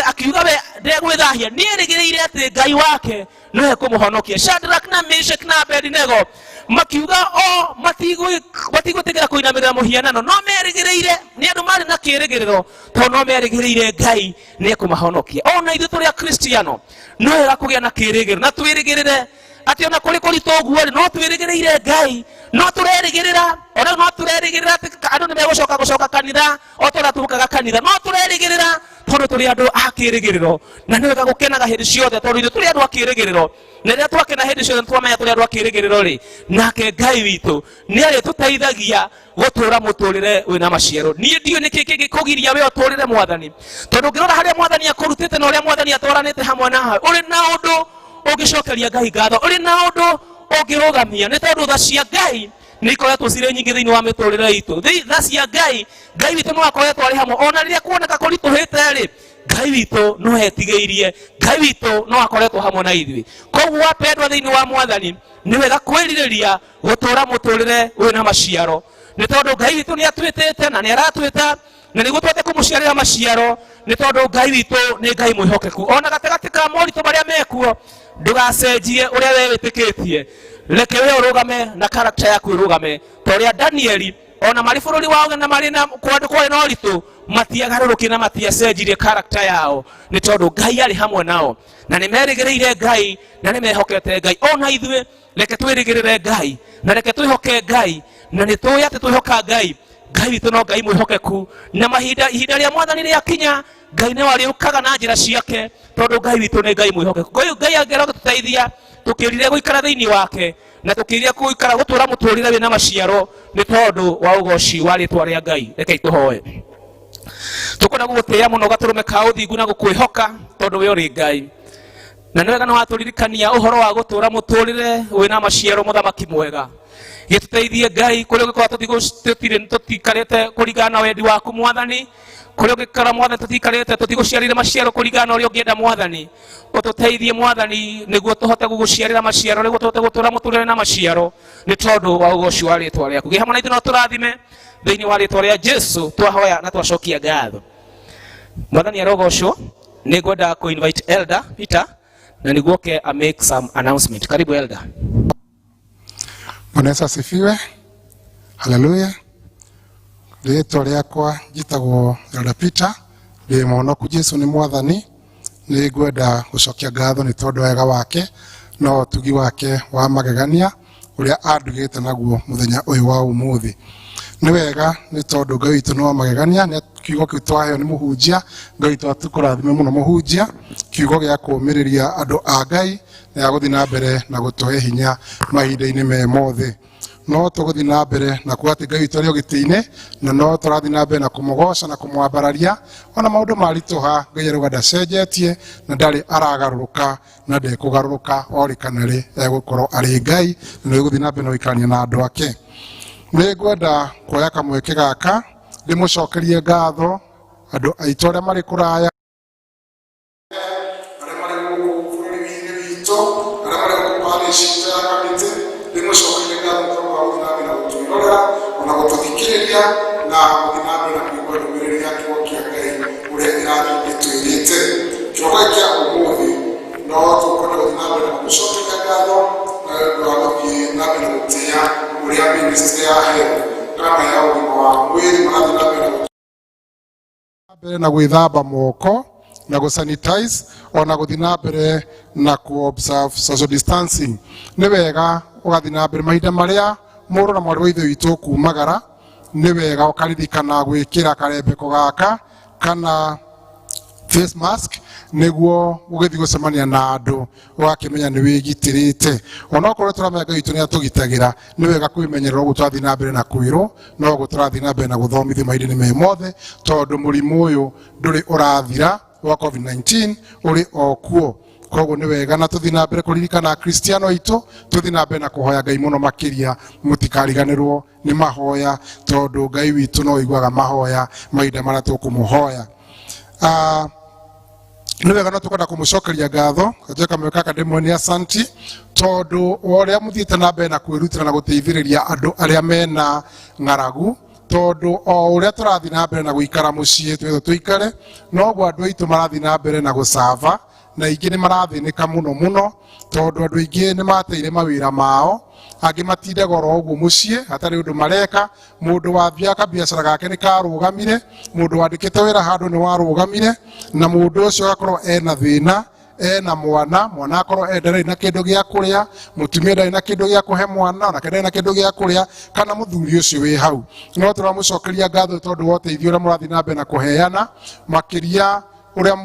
akiuga we ndegwĩthahia, nĩ erĩgĩrĩire atĩ Ngai wake no ekũmũhonokia. Shadrach na Meshach na Abednego makiuga o matigwĩtĩkĩra kũinamĩrĩra mũhianano, no merĩgĩrĩire, nĩ andũ marĩ na kĩĩrĩgĩrĩro, tondũ no merĩgĩrĩire Ngai nĩ ekũmahonokia. Ona ithuĩ tũrĩ Akristiano no wega kũgĩa na kĩĩrĩgĩrĩro na twĩrĩgĩrĩre atĩ ona kũrĩ kũritũ ũguo rĩ, no twĩrĩgĩrĩire Ngai, no tũrerĩgĩrĩra, ona no tũrerĩgĩrĩra atĩ andũ nĩ megũcoka gũcoka kanitha o ta ũrĩa tũkaga kanitha, no tũrerĩgĩrĩra tondũ tũrĩ andũ a kĩĩrĩgĩrĩro. Na nĩ wega gũkenaga hĩndĩ ciothe tondũ ithuĩ tũrĩ andũ a kĩĩrĩgĩrĩro, na rĩrĩa twakena hĩndĩ ciothe twamenya tũrĩ andũ a kĩĩrĩgĩrĩro rĩ, nake Ngai witũ nĩ arĩtũteithagia gũtũra mũtũrĩre wĩna maciaro. Niĩ ndiũĩ nĩkĩ kĩngĩkũgiria we ũtũrĩre Mwathani, tondũ ũngĩrora harĩa Mwathani akũrutĩte na ũrĩa Mwathani atwaranĩte hamwe nawe, ũrĩ na ũndũ ũngĩcokeria Ngai ngatho, ũrĩ na ũndũ ũngĩrũgamia, nĩ tondũ tha cia Ngai nĩ ikoretwo cirĩ nyingĩ thĩinĩ wa mĩtũrĩre itũ. Tha cia Ngai, Ngai witũ no akoretwo arĩ hamwe ona rĩrĩa kuoneka kũritũhĩte rĩ, Ngai witũ no etigĩirie, Ngai witũ no akoretwo hamwe na ithuĩ. Koguo wapendwa thĩinĩ wa Mwathani, nĩ wega kwĩrirĩria gũtũra mũtũrĩre wĩna maciaro, nĩ tondũ Ngai witũ nĩ atwĩtĩte na nĩ aratwĩta na nĩguo tũhote kũmũciarĩra maciaro, nĩ tondũ Ngai witũ nĩ Ngai mwĩhokeku. Ona gatagatĩ ka moritũ marĩa mekuo, ndũgacenjie ũrĩa we wĩtĩkĩtie, reke we ũrũgame na karakta yaku ĩrũgame ta ũrĩa Danieli ona marĩ bũrũri wa ũgeni na marĩ na kũndũ kwarĩ na ũritũ, matiagarũrũkire na matiacenjirie karakta yao, nĩ tondũ Ngai arĩ hamwe nao na nĩ merĩgĩrĩire Ngai na nĩ mehokete Ngai. Ona ithuĩ reke twĩrĩgĩrĩre Ngai na reke twĩhoke Ngai, na nĩ tũĩ atĩ twĩhoka Ngai, Ngai witũ no Ngai mwĩhokeku, na mahinda ihinda rĩa Mwathani rĩakinya, Ngai nĩwe arĩũkaga na njĩra ciake, tondũ Ngai witũ nĩ Ngai mwĩhokeku. Ngai Ngai angĩenda gũtũteithia tũkĩrire gũikara thĩinĩ wake na tũkĩrire gũikara gũtũra mũtũrĩre wĩna maciaro, nĩ tondũ wa ũgoci wa rĩtwa rĩa Ngai. Rekei tũhoe. Tũkwenda gũgũtĩĩa mũno gatũrũme ka ũthingu na gũkwĩhoka, tondũ we ũrĩ Ngai, na nĩ wega nĩ watũririkania ũhoro wa gũtũra mũtũrĩre wĩna maciaro. Mũthamaki mwega, gĩtũteithie Ngai kũrĩa ũngĩkorwo tũtirĩ tũtikarĩte kũringana na wendi waku Mwathani, kũrĩa ũngĩkora Mwathani tũtikarĩte tũtigũciarĩre maciaro kũringana na ũrĩa ũngĩenda. Mwathani, ũtũteithie Mwathani nĩguo tũhote gũgũciarĩra maciaro, nĩguo tũhote gũtũra mũtũrĩre na maciaro, nĩ tondũ wa ũgoci wa rĩtwa rĩaku. Gĩ hamwe na ithuĩ no tũrathime thĩinĩ wa rĩtwa rĩa Jesu twahoya na twacokia ngatho. Mwathani arogocwo. Nĩ ngwenda kũ invite Elder Peter na nĩguo oke a make some announcement. Karibu, Elder. Bwana Yesu asifiwe. Haleluya. Rĩtwa rĩakwa njĩtagwo Elder Peter, ndĩ mũhonoku, Jesu nĩ Mwathani. Nĩ ngwenda gũcokia ngatho nĩ tondũ wega wake na ũtugi wake wa magegania ũrĩa andugĩte naguo mũthenya ũyũ wa ũmũthĩ. Nĩ wega nĩ tondũ Ngai witũ nĩ wa magegania, nĩ kiugo kĩu twaheo nĩ mũhunjia. Ngai witũ atũkũrathime mũno mũhunjia, kiugo gĩa kũũmĩrĩria andũ a Ngai na ya gũthiĩ na mbere na gũtũhe hinya mahinda-inĩ me mothe. No tũgũthiĩ na mbere na kuga atĩ Ngai witũ arĩ o gĩtĩ-inĩ, na no tũrathiĩ na mbere na kũmũgoca na kũmwambararia ona maũndũ maritũha. Ngai arauga ndacenjetie na ndarĩ aragarũrũka na ndekũgarũrũka o rĩ kana rĩ, egũkorwo arĩ Ngai na nĩ gũthiĩ na mbere na gũikarania na andũ ake. Nĩ ngwenda kuoya kamweke gaka ndĩmũcokerie ngatho andũ aitũ arĩa marĩ kũraya, arĩa marĩ gũkũ bũrũri-inĩ witũ, arĩa marĩ gũkũ parish itũ ya Kamĩtĩ. Ndĩmũcokerie ngatho nĩ tondũ wa gũthiĩ na mbere na gũtwĩrorera ona gũtũthikĩrĩria na gũthiĩ na mbere na kũigua ndũmĩrĩri ya kiugo kĩa Ngai ũrĩa ĩrathiĩ ĩtwĩrĩte. Kĩroko gĩkĩ kĩa ũmũthĩ no tũkwenda gũthiĩ na mbere na kũmũcokeria ngatho na ũndũ wa gũthiĩ na mbere na gũtĩĩa ũrĩa ministry ya health kana ya ũgima wa mwĩrĩ marathiĩ na mbere na mbere na gwĩthamba moko na gũ sanitize ona gũthiĩ na mbere na ku observe social distancing. Nĩ wega ũgathiĩ na mbere mahinda marĩa mũrũ na mwarĩ wa ithe witũ kumagara, nĩ wega ũkaririkana gwĩkĩra karembeko gaka kana face mask, nĩguo ũgĩthiĩ gũcemania na andũ ũgakĩmenya nĩ wĩgitĩrĩte. Onokorwo tũramenya Ngai witũ nĩ atũgitagĩra, nĩ wega kwĩmenyerera ũguo tũrathiĩ na mbere na kwĩrwo, no ũguo tũrathiĩ na mbere na gũthomithio mahinda-inĩ me mothe, tondũ mũrimũ ũyũ ndũrĩ ũrathira wa COVID-19, ũrĩ o kuo. Koguo nĩ wega na tũthiĩ na mbere kũririkana Akristiano aitũ, tũthiĩ na mbere na kũhoya Ngai mũno makĩria, mũtikariganĩrwo nĩ mahoya tondũ Ngai witũ no aiguaga mahoya mahinda marĩa tũkũmũhoya. Nĩ wega no tũkwenda kũmũcokeria ngatho kanjũ kamwe gaka ndĩmwe nĩ asanti tondũ wa ũrĩa mũthiĩte na mbere na kwĩrutĩra na gũteithĩrĩria andũ arĩa mena ng'aragu, tondũ o ũrĩa tũrathiĩ na mbere na gũikara mũciĩ twetwo tũikare, noguo andũ aitũ marathiĩ na mbere na gũcaba, na aingĩ nĩ marathĩnĩka mũno mũno tondũ andũ aingĩ nĩ mateire mawĩra mao, angĩ matindaga oro ũguo mũciĩ hatarĩ ũndũ mareka. Mũndũ wathiaga kabiacara gake nĩ karũgamire, mũndũ wandĩkĩte wĩra handũ nĩ warũgamire, na mũndũ ũcio agakorwo ena thĩna, ena mwana, mwana akorwo ndarĩ na kĩndũ gĩa kũrĩa, mũtumia ndarĩ na kĩndũ gĩa kũhe mwana, onake ndarĩ na kĩndũ gĩa kũrĩa, kana mũthuri ũcio wĩ hau. No tũramũcokeria ngatho tondũ wa ũteithio ũrĩa mũrathiĩ na mbere na kũheana, makĩria ũrĩa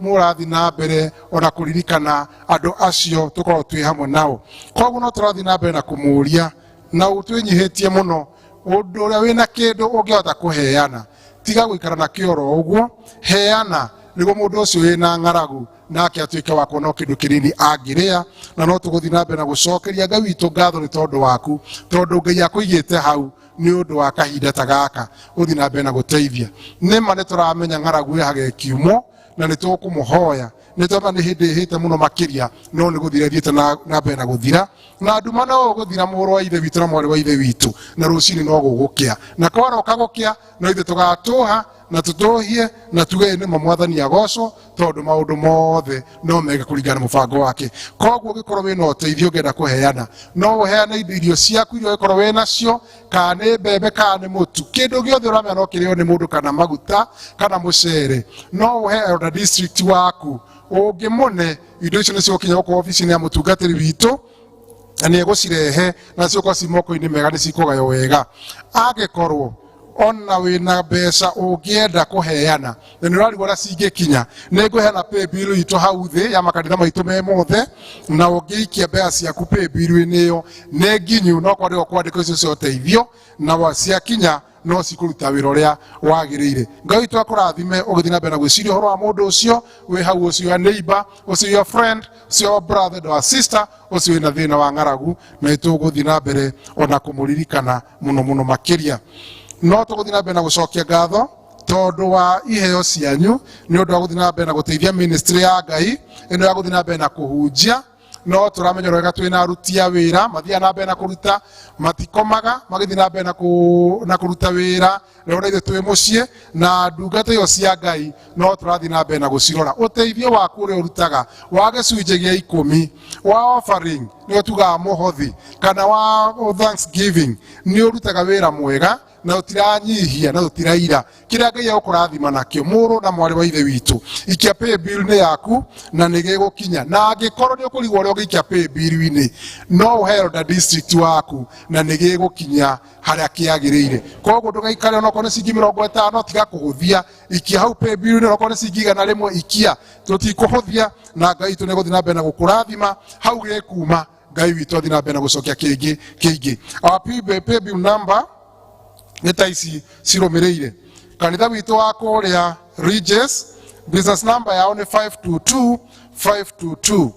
mũrathiĩ na mbere ona kũririkana andũ acio tũkoragwo twĩ hamwe nao. Koguo no tũrathiĩ na mbere na kũmũria na twĩnyihĩtie mũno, ũndũ ũrĩa wĩna kĩndũ ũngĩhota kũheana, tiga gũikara nakĩo oro ũguo, heana nĩguo mũndũ ũcio wĩna ng'aragu nake atuĩke wa kuona kĩndũ kĩnini angĩrĩa. Na no tũgũthiĩ na mbere na gũcokeria Ngai witũ ngatho nĩ tondũ waku, tondũ Ngai akũigĩte hau nĩ ũndũ wa kahinda ta gaka ũthiĩ na mbere na gũteithia. Nĩma nĩ tũramenya ng'aragu ĩhaga ĩkiumwo, na nĩ tũkũmũhoya nĩ tondũ nĩ hĩndĩ ĩhĩte mũno makĩria, no nĩ gũthira ĩthiĩte na mbere na gũthira, na nduma no ũgũthira mũrũ wa ithe witũ na mwarĩ wa ithe witũ, na rũcinĩ no gũgũkĩa, na kwaroka gũkĩa no ithe tũgatũha na tũtũhie na tuge nĩma Mwathani agocwo, tondũ maũndũ mothe no meke kũringana na mũbango wake. Koguo ũngĩkorwo wĩna ũteithio ũngĩenda kũheana, no ũheane indo irio ciaku iria ũngĩkorwo wĩ nacio, kana nĩ mbembe kana nĩ mũtu, kĩndũ gĩothe ũramenya no kĩrĩo nĩ mũndũ, kana maguta kana mũcere, no ũhe elder district waku ũngĩmũne. Indo icio nĩ cigũkinya gũkũ obici-inĩ ya mũtungatĩri witũ, na nĩ egũcirehe na cigũkorwo ci moko-inĩ mega, nĩ cikũgaywo wega. Angĩkorwo ona wĩna mbeca ũngĩenda kũheana na nĩ ũrarigwo ũrĩa cingĩkinya, nĩ ngũheana paybill itũ hau thĩ ya makanitha maitũ me mothe, na ũngĩikia mbeca ciaku paybill-inĩ ĩyo nĩ nginyu, no kwandĩkwo kwandĩkwo icio cia ũteithio, na ciakinya no cikũruta wĩra ũrĩa wagĩrĩire. Ngai witũ akũrathime ũgĩthiĩ na mbere na gwĩciria ũhoro wa mũndũ ũcio wĩ hau, ũcio your neighbor, ũcio your friend, ũcio your brother or sister, ũcio wĩna thĩna wa ng'aragu, na nĩ tũgũthiĩ na mbere ona kũmũririkana mũno mũno makĩria. No tũgũthiĩ na mbere na gũcokia ngatho tondũ wa iheo cianyu, nĩ ũndũ wa gũthiĩ na mbere na gũteithia ministry ya Ngai ĩno ya gũthiĩ na mbere na kũhunjia. No tũramenya wega twĩna aruti a wĩra mathiaga na mbere na kũruta, matikomaga magĩthiĩ na mbere na kũruta wĩra. Rĩu na ithuĩ twĩ mũciĩ na ndungata ĩyo cia Ngai no tũrathiĩ na mbere na gũcirora. Ũteithio waku ũrĩa ũrutaga wa gĩcunjĩ gĩa 10 wa offering, nĩyo tugaga mũhothi, kana wa thanksgiving, nĩ ũrutaga wĩra mwega na ũtiranyihia na ũtiraira kĩrĩa Ngai egũkũrathima nakĩo. Mũrũ na mwarĩ wa ithe witũ, ikia paybill nĩ yaku na nĩ gĩgũkinya, na angĩkorwo nĩ ũkũrigwo ũrĩa ũngĩikia paybill-inĩ, no ũhe elder district waku na nĩ gĩgũkinya harĩa kĩagĩrĩire. Koguo ndũgaikare, onokorwo nĩ ciringi 50, tiga kũhũthia, ikia hau paybill-inĩ, onokorwo nĩ ciringi 100 ikia, tũtikũhũthia, na Ngai witũ nĩ egũthiĩ na mbere na gũkũrathima hau gĩkuma. Ngai witũ athiĩ na mbere na gũcokia kĩngĩ kĩingĩ. Our paybill number nĩ ta ici cirũmĩrĩire. Kanitha witũ wa kũrĩa Ridges, business number yao nĩ 522 522,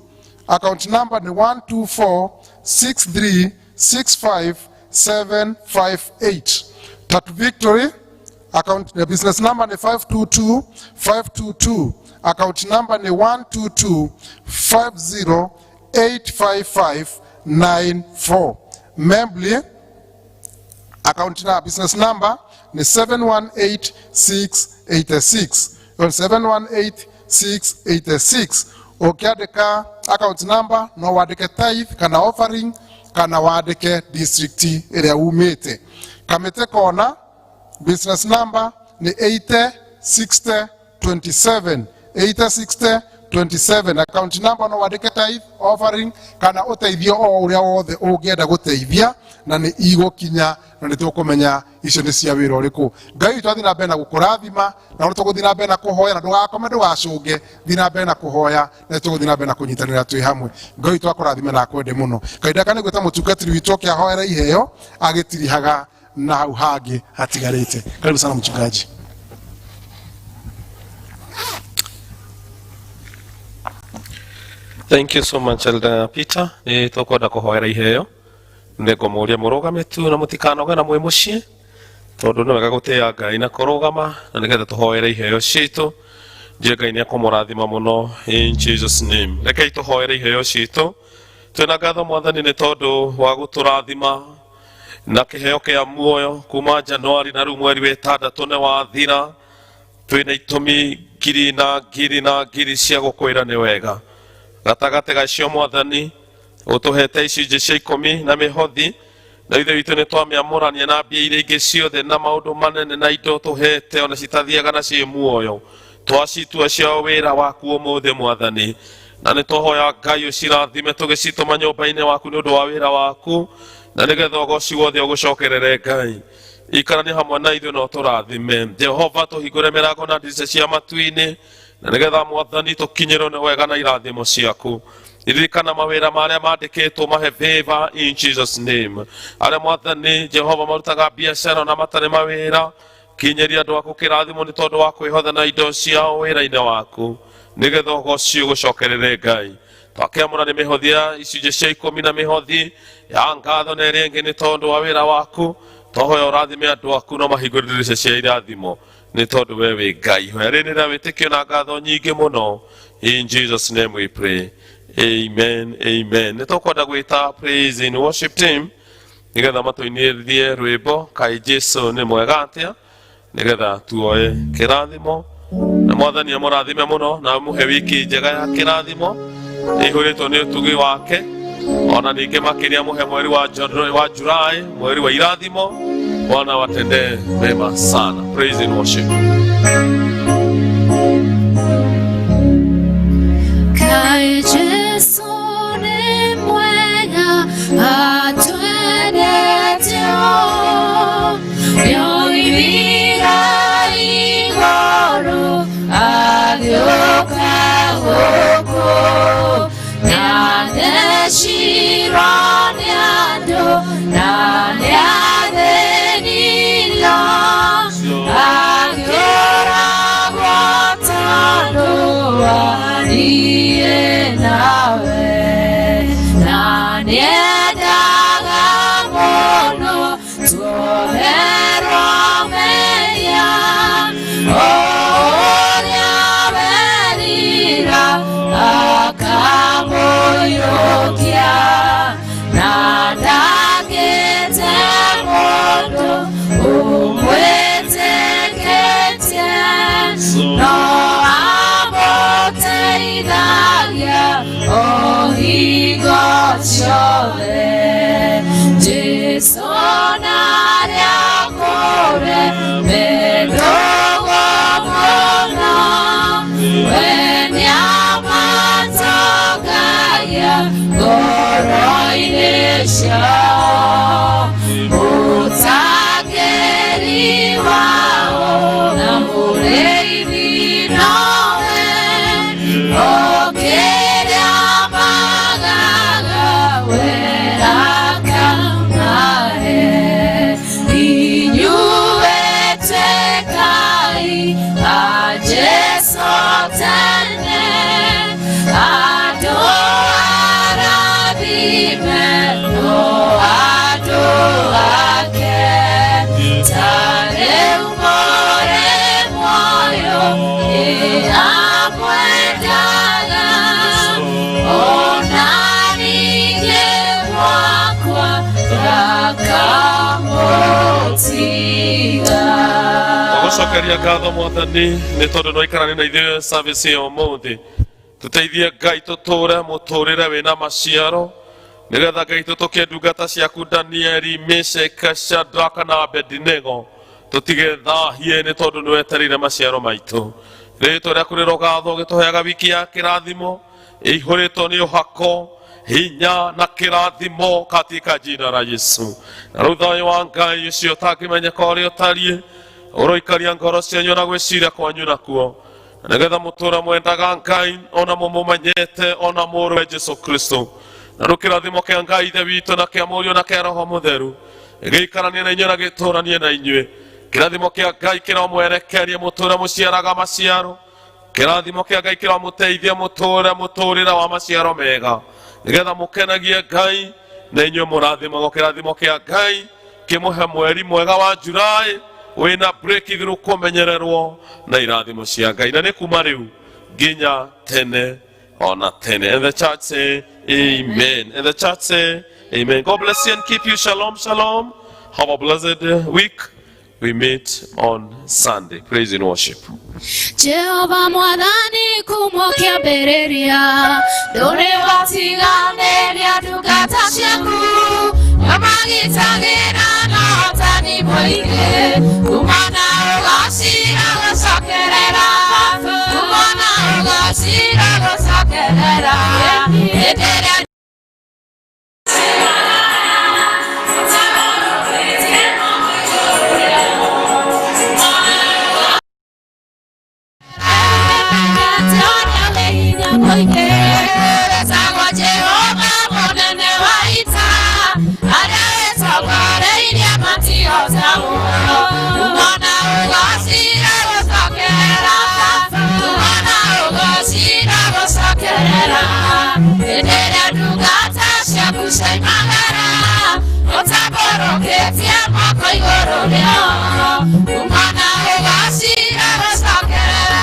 account number nĩ 1246365758. Tatu Victory, account the business number ni 522 522, account number ni 1225085594. Membly, account na business number ni 718686, 718686. Ũkĩandĩka account number no wandĩke tithe kana offering kana wandĩke district ĩrĩa umĩte. Kamĩtĩ kona, business number ni 80 60 27, 80 60 27, account number no wandĩke tithe, offering kana ũteithio o ũrĩa wothe ũngĩenda gũteithia, na nĩ igũkinya na nĩ tũkũmenya icio nĩ cia wĩra ũrĩkũ. Ngai witũ athiĩ na mbere na gũkũrathima, na nĩ tũgũthiĩ na mbere na kũhoya, na ndũgakome ndũgacũnge, thiĩ na mbere na kũhoya, na nĩ tũgũthiĩ na mbere na kũnyitanĩra twĩ hamwe. Ngai witũ akũrathime na akwende mũno. Kahinda gaka nĩ gwĩta mũtungatĩri witũ oke ahoere iheo agĩtirihaga na hau hangĩ hatigarĩte. Karibu sana mchungaji. Thank you so much, Elder Peter. Nĩ tũkwenda kũhoera iheo. Nĩ ngũmũria mũrũgame tu na mũtikanoge na mwĩ mũciĩ, tondũ nĩ wega gũtĩĩa Ngai na kũrũgama, na nĩgetha tũhoere iheo citũ. Njĩre Ngai nĩ ekũmũrathima mũno in Jesus name. Rekei tũhoere iheo citũ. Twĩna ngatho Mwathani nĩ tondũ wa gũtũrathima na kĩheo kĩa muoyo kuma Januari na rĩu mweri wĩtandatũ nĩ wathira. Twĩna itũmi ngiri na ngiri na ngiri cia gũkwĩra nĩ wega. Gatagatĩ gacio Mwathani ũtũhete icunjĩ cia ikũmi na mĩhothi, na ithe witũ nĩ twamĩamũrania na mbia iria ingĩ ciothe na maũndũ manene na indo tũhete ona citathiaga na ciĩ muoyo, twacitua cia wĩra waku ũmũthĩ Mwathani, na nĩ twahoya Ngai ũcirathime tũgĩcitũma nyũmba-inĩ waku nĩ ũndũ wa wĩra waku, na nĩgetha ũgoci wothe ũgũcokerere Ngai. Ikarania hamwe na ithuĩ na ũtũrathime Jehova, tũhingũre mĩrango na ndirica cia matu-inĩ, na nĩgetha Mwathani tũkinyĩrwo nĩ wega na irathimo ciaku. Ririkana mawĩra marĩa mandĩkĩtwo, mahe favor in Jesus name. Arĩa Mwathani Jehova marutaga biacara na matarĩ mawĩra, kinyĩria andũ aku kĩrathimo nĩ tondũ wa kwĩhotha na indo ciao wĩra-inĩ waku, nĩgetha ũgoci ũgũcokerere Ngai. Twakĩamũra nĩ mĩhothi ya icunjĩ cia ikũmi na mĩhothi ya ngatho na ĩrĩa ĩngĩ nĩ tondũ wa wĩra waku. Twahoya ũrathime andũ aku na mahingũre ndirica cia irathimo nĩ tondũ we wĩ Ngai. Hoya rĩrĩ na wĩtĩkio na ngatho nyingĩ mũno. In Jesus name we pray. Amen, amen. Nĩ tũkwenda gwĩta praise in worship team nĩgetha matũinĩrie rwĩmbo Kaĩ Jesu nĩ mwega atĩa, nĩgetha tuoe kĩrathimo, na Mwathani amũrathime mũno na amũhe wiki njega ya kĩrathimo ĩihũrĩtwo nĩ ũtugi wake, ona ningĩ makĩria mũhe mweri wa wa Julai, mweri wa irathimo. Bwana watendee mema sana. Praise and worship. Kaĩ Jesu nĩ mwega atwendete ũũ, nĩoimire igũrũ agĩũka gũkũ, nĩathecirwo nĩ andũ na nĩathĩnirio, akĩũragwo tondũ wa niĩ nawe, na nĩendaga mũno tuoherwo mehia, o ũrĩa werira akamũiyũkia, na ndangĩte mũndũ ũmwĩtĩkĩtie, no amũteithagia o hingo ciothe. Jesu narĩa kũre mĩndũgũ mũno, we nĩamatongagia ngoro-inĩ ciao, mũtangĩri wao na mũrĩithi nowe, okĩrĩa magaga wera kamahe. Inyuĩ tuĩkai a Jesu tene, andũ arathime no andũ ake, ta rĩu mũrĩ muoyo nĩ amwendaga, ona ningĩ mwakwa ndakamũtiga. Tũgũcokeria ngatho Mwathani nĩ tondũ no ikarani na ithuĩ service ya ũmũthĩ. Tũteithie Ngai tũtũre mũtũrĩre wĩna maciaro, nĩgetha Ngai tũtũkie ndungata ciaku Danieli, Meshaki, Shadraka na Abednego, tũtigethahie nĩ tondũ nĩ wetereire maciaro maitũ. Rĩtwa rĩaku rĩrogathwo gĩtũheaga wiki ya kĩrathimo ĩihũrĩtwo nĩ ũhako hinya na kĩrathimo katika jina la Yesu. Na rĩu thayũ wa Ngai ũcio ũtangĩmenyeka ũrĩa ũtariĩ ũroikaria ngoro cianyu na gwĩciria kwanyu nakuo, nĩgetha mũtũre mwendaga Ngai ona mũmũmenyete ona mũrũwe Jesu Kristo. Na rĩu kĩrathimo kĩa Ngai Ithe witũ na kĩa Mũriũ na kĩa Roho Mũtheru gĩikaranie na inyuĩ na gĩtũranie na inyuĩ. Kĩrathimo kĩa Ngai kĩromwerekeria mũtũre mũciaraga maciaro. Kĩrathimo kĩa Ngai kĩramũteithia mũtũũre mũtũũrĩre wa maciaro mega, nĩgetha mũkenagie Ngai na inyuĩ mũrathimagwo. Kĩrathimo kĩa Ngai kĩmũhe mweri mwega wa July wĩna breakthrough, kũmenyererwo na irathimo cia Ngai, na nĩ kuma rĩu nginya tene ona tene. And the church say amen. And the church say amen. God bless you and keep you. Shalom, shalom. Have a blessed week. We meet on Sunday. Praise and worship. Jehova Mwathani kumwo kĩambĩrĩria, ndũrĩ watiganĩria ndungata ciaku, nĩmagitagĩra na ũhotani mũingĩ, kuma na ũgacira gũcokerera, kuma na ũgacira gũcokerera hĩndĩ ĩrĩa. Wetagwo Jehova mũnene wa ita, arĩa wĩtongoreirie matihotagwo. Kumona ũgacira gũcokerera, kumona ũgacira gũcokerera, hĩndĩ ĩrĩa ndungata ciaku ciaimagara, ũtambũrũkĩtie moko igũrũ rĩao, kumona ũgacira gũcokerera.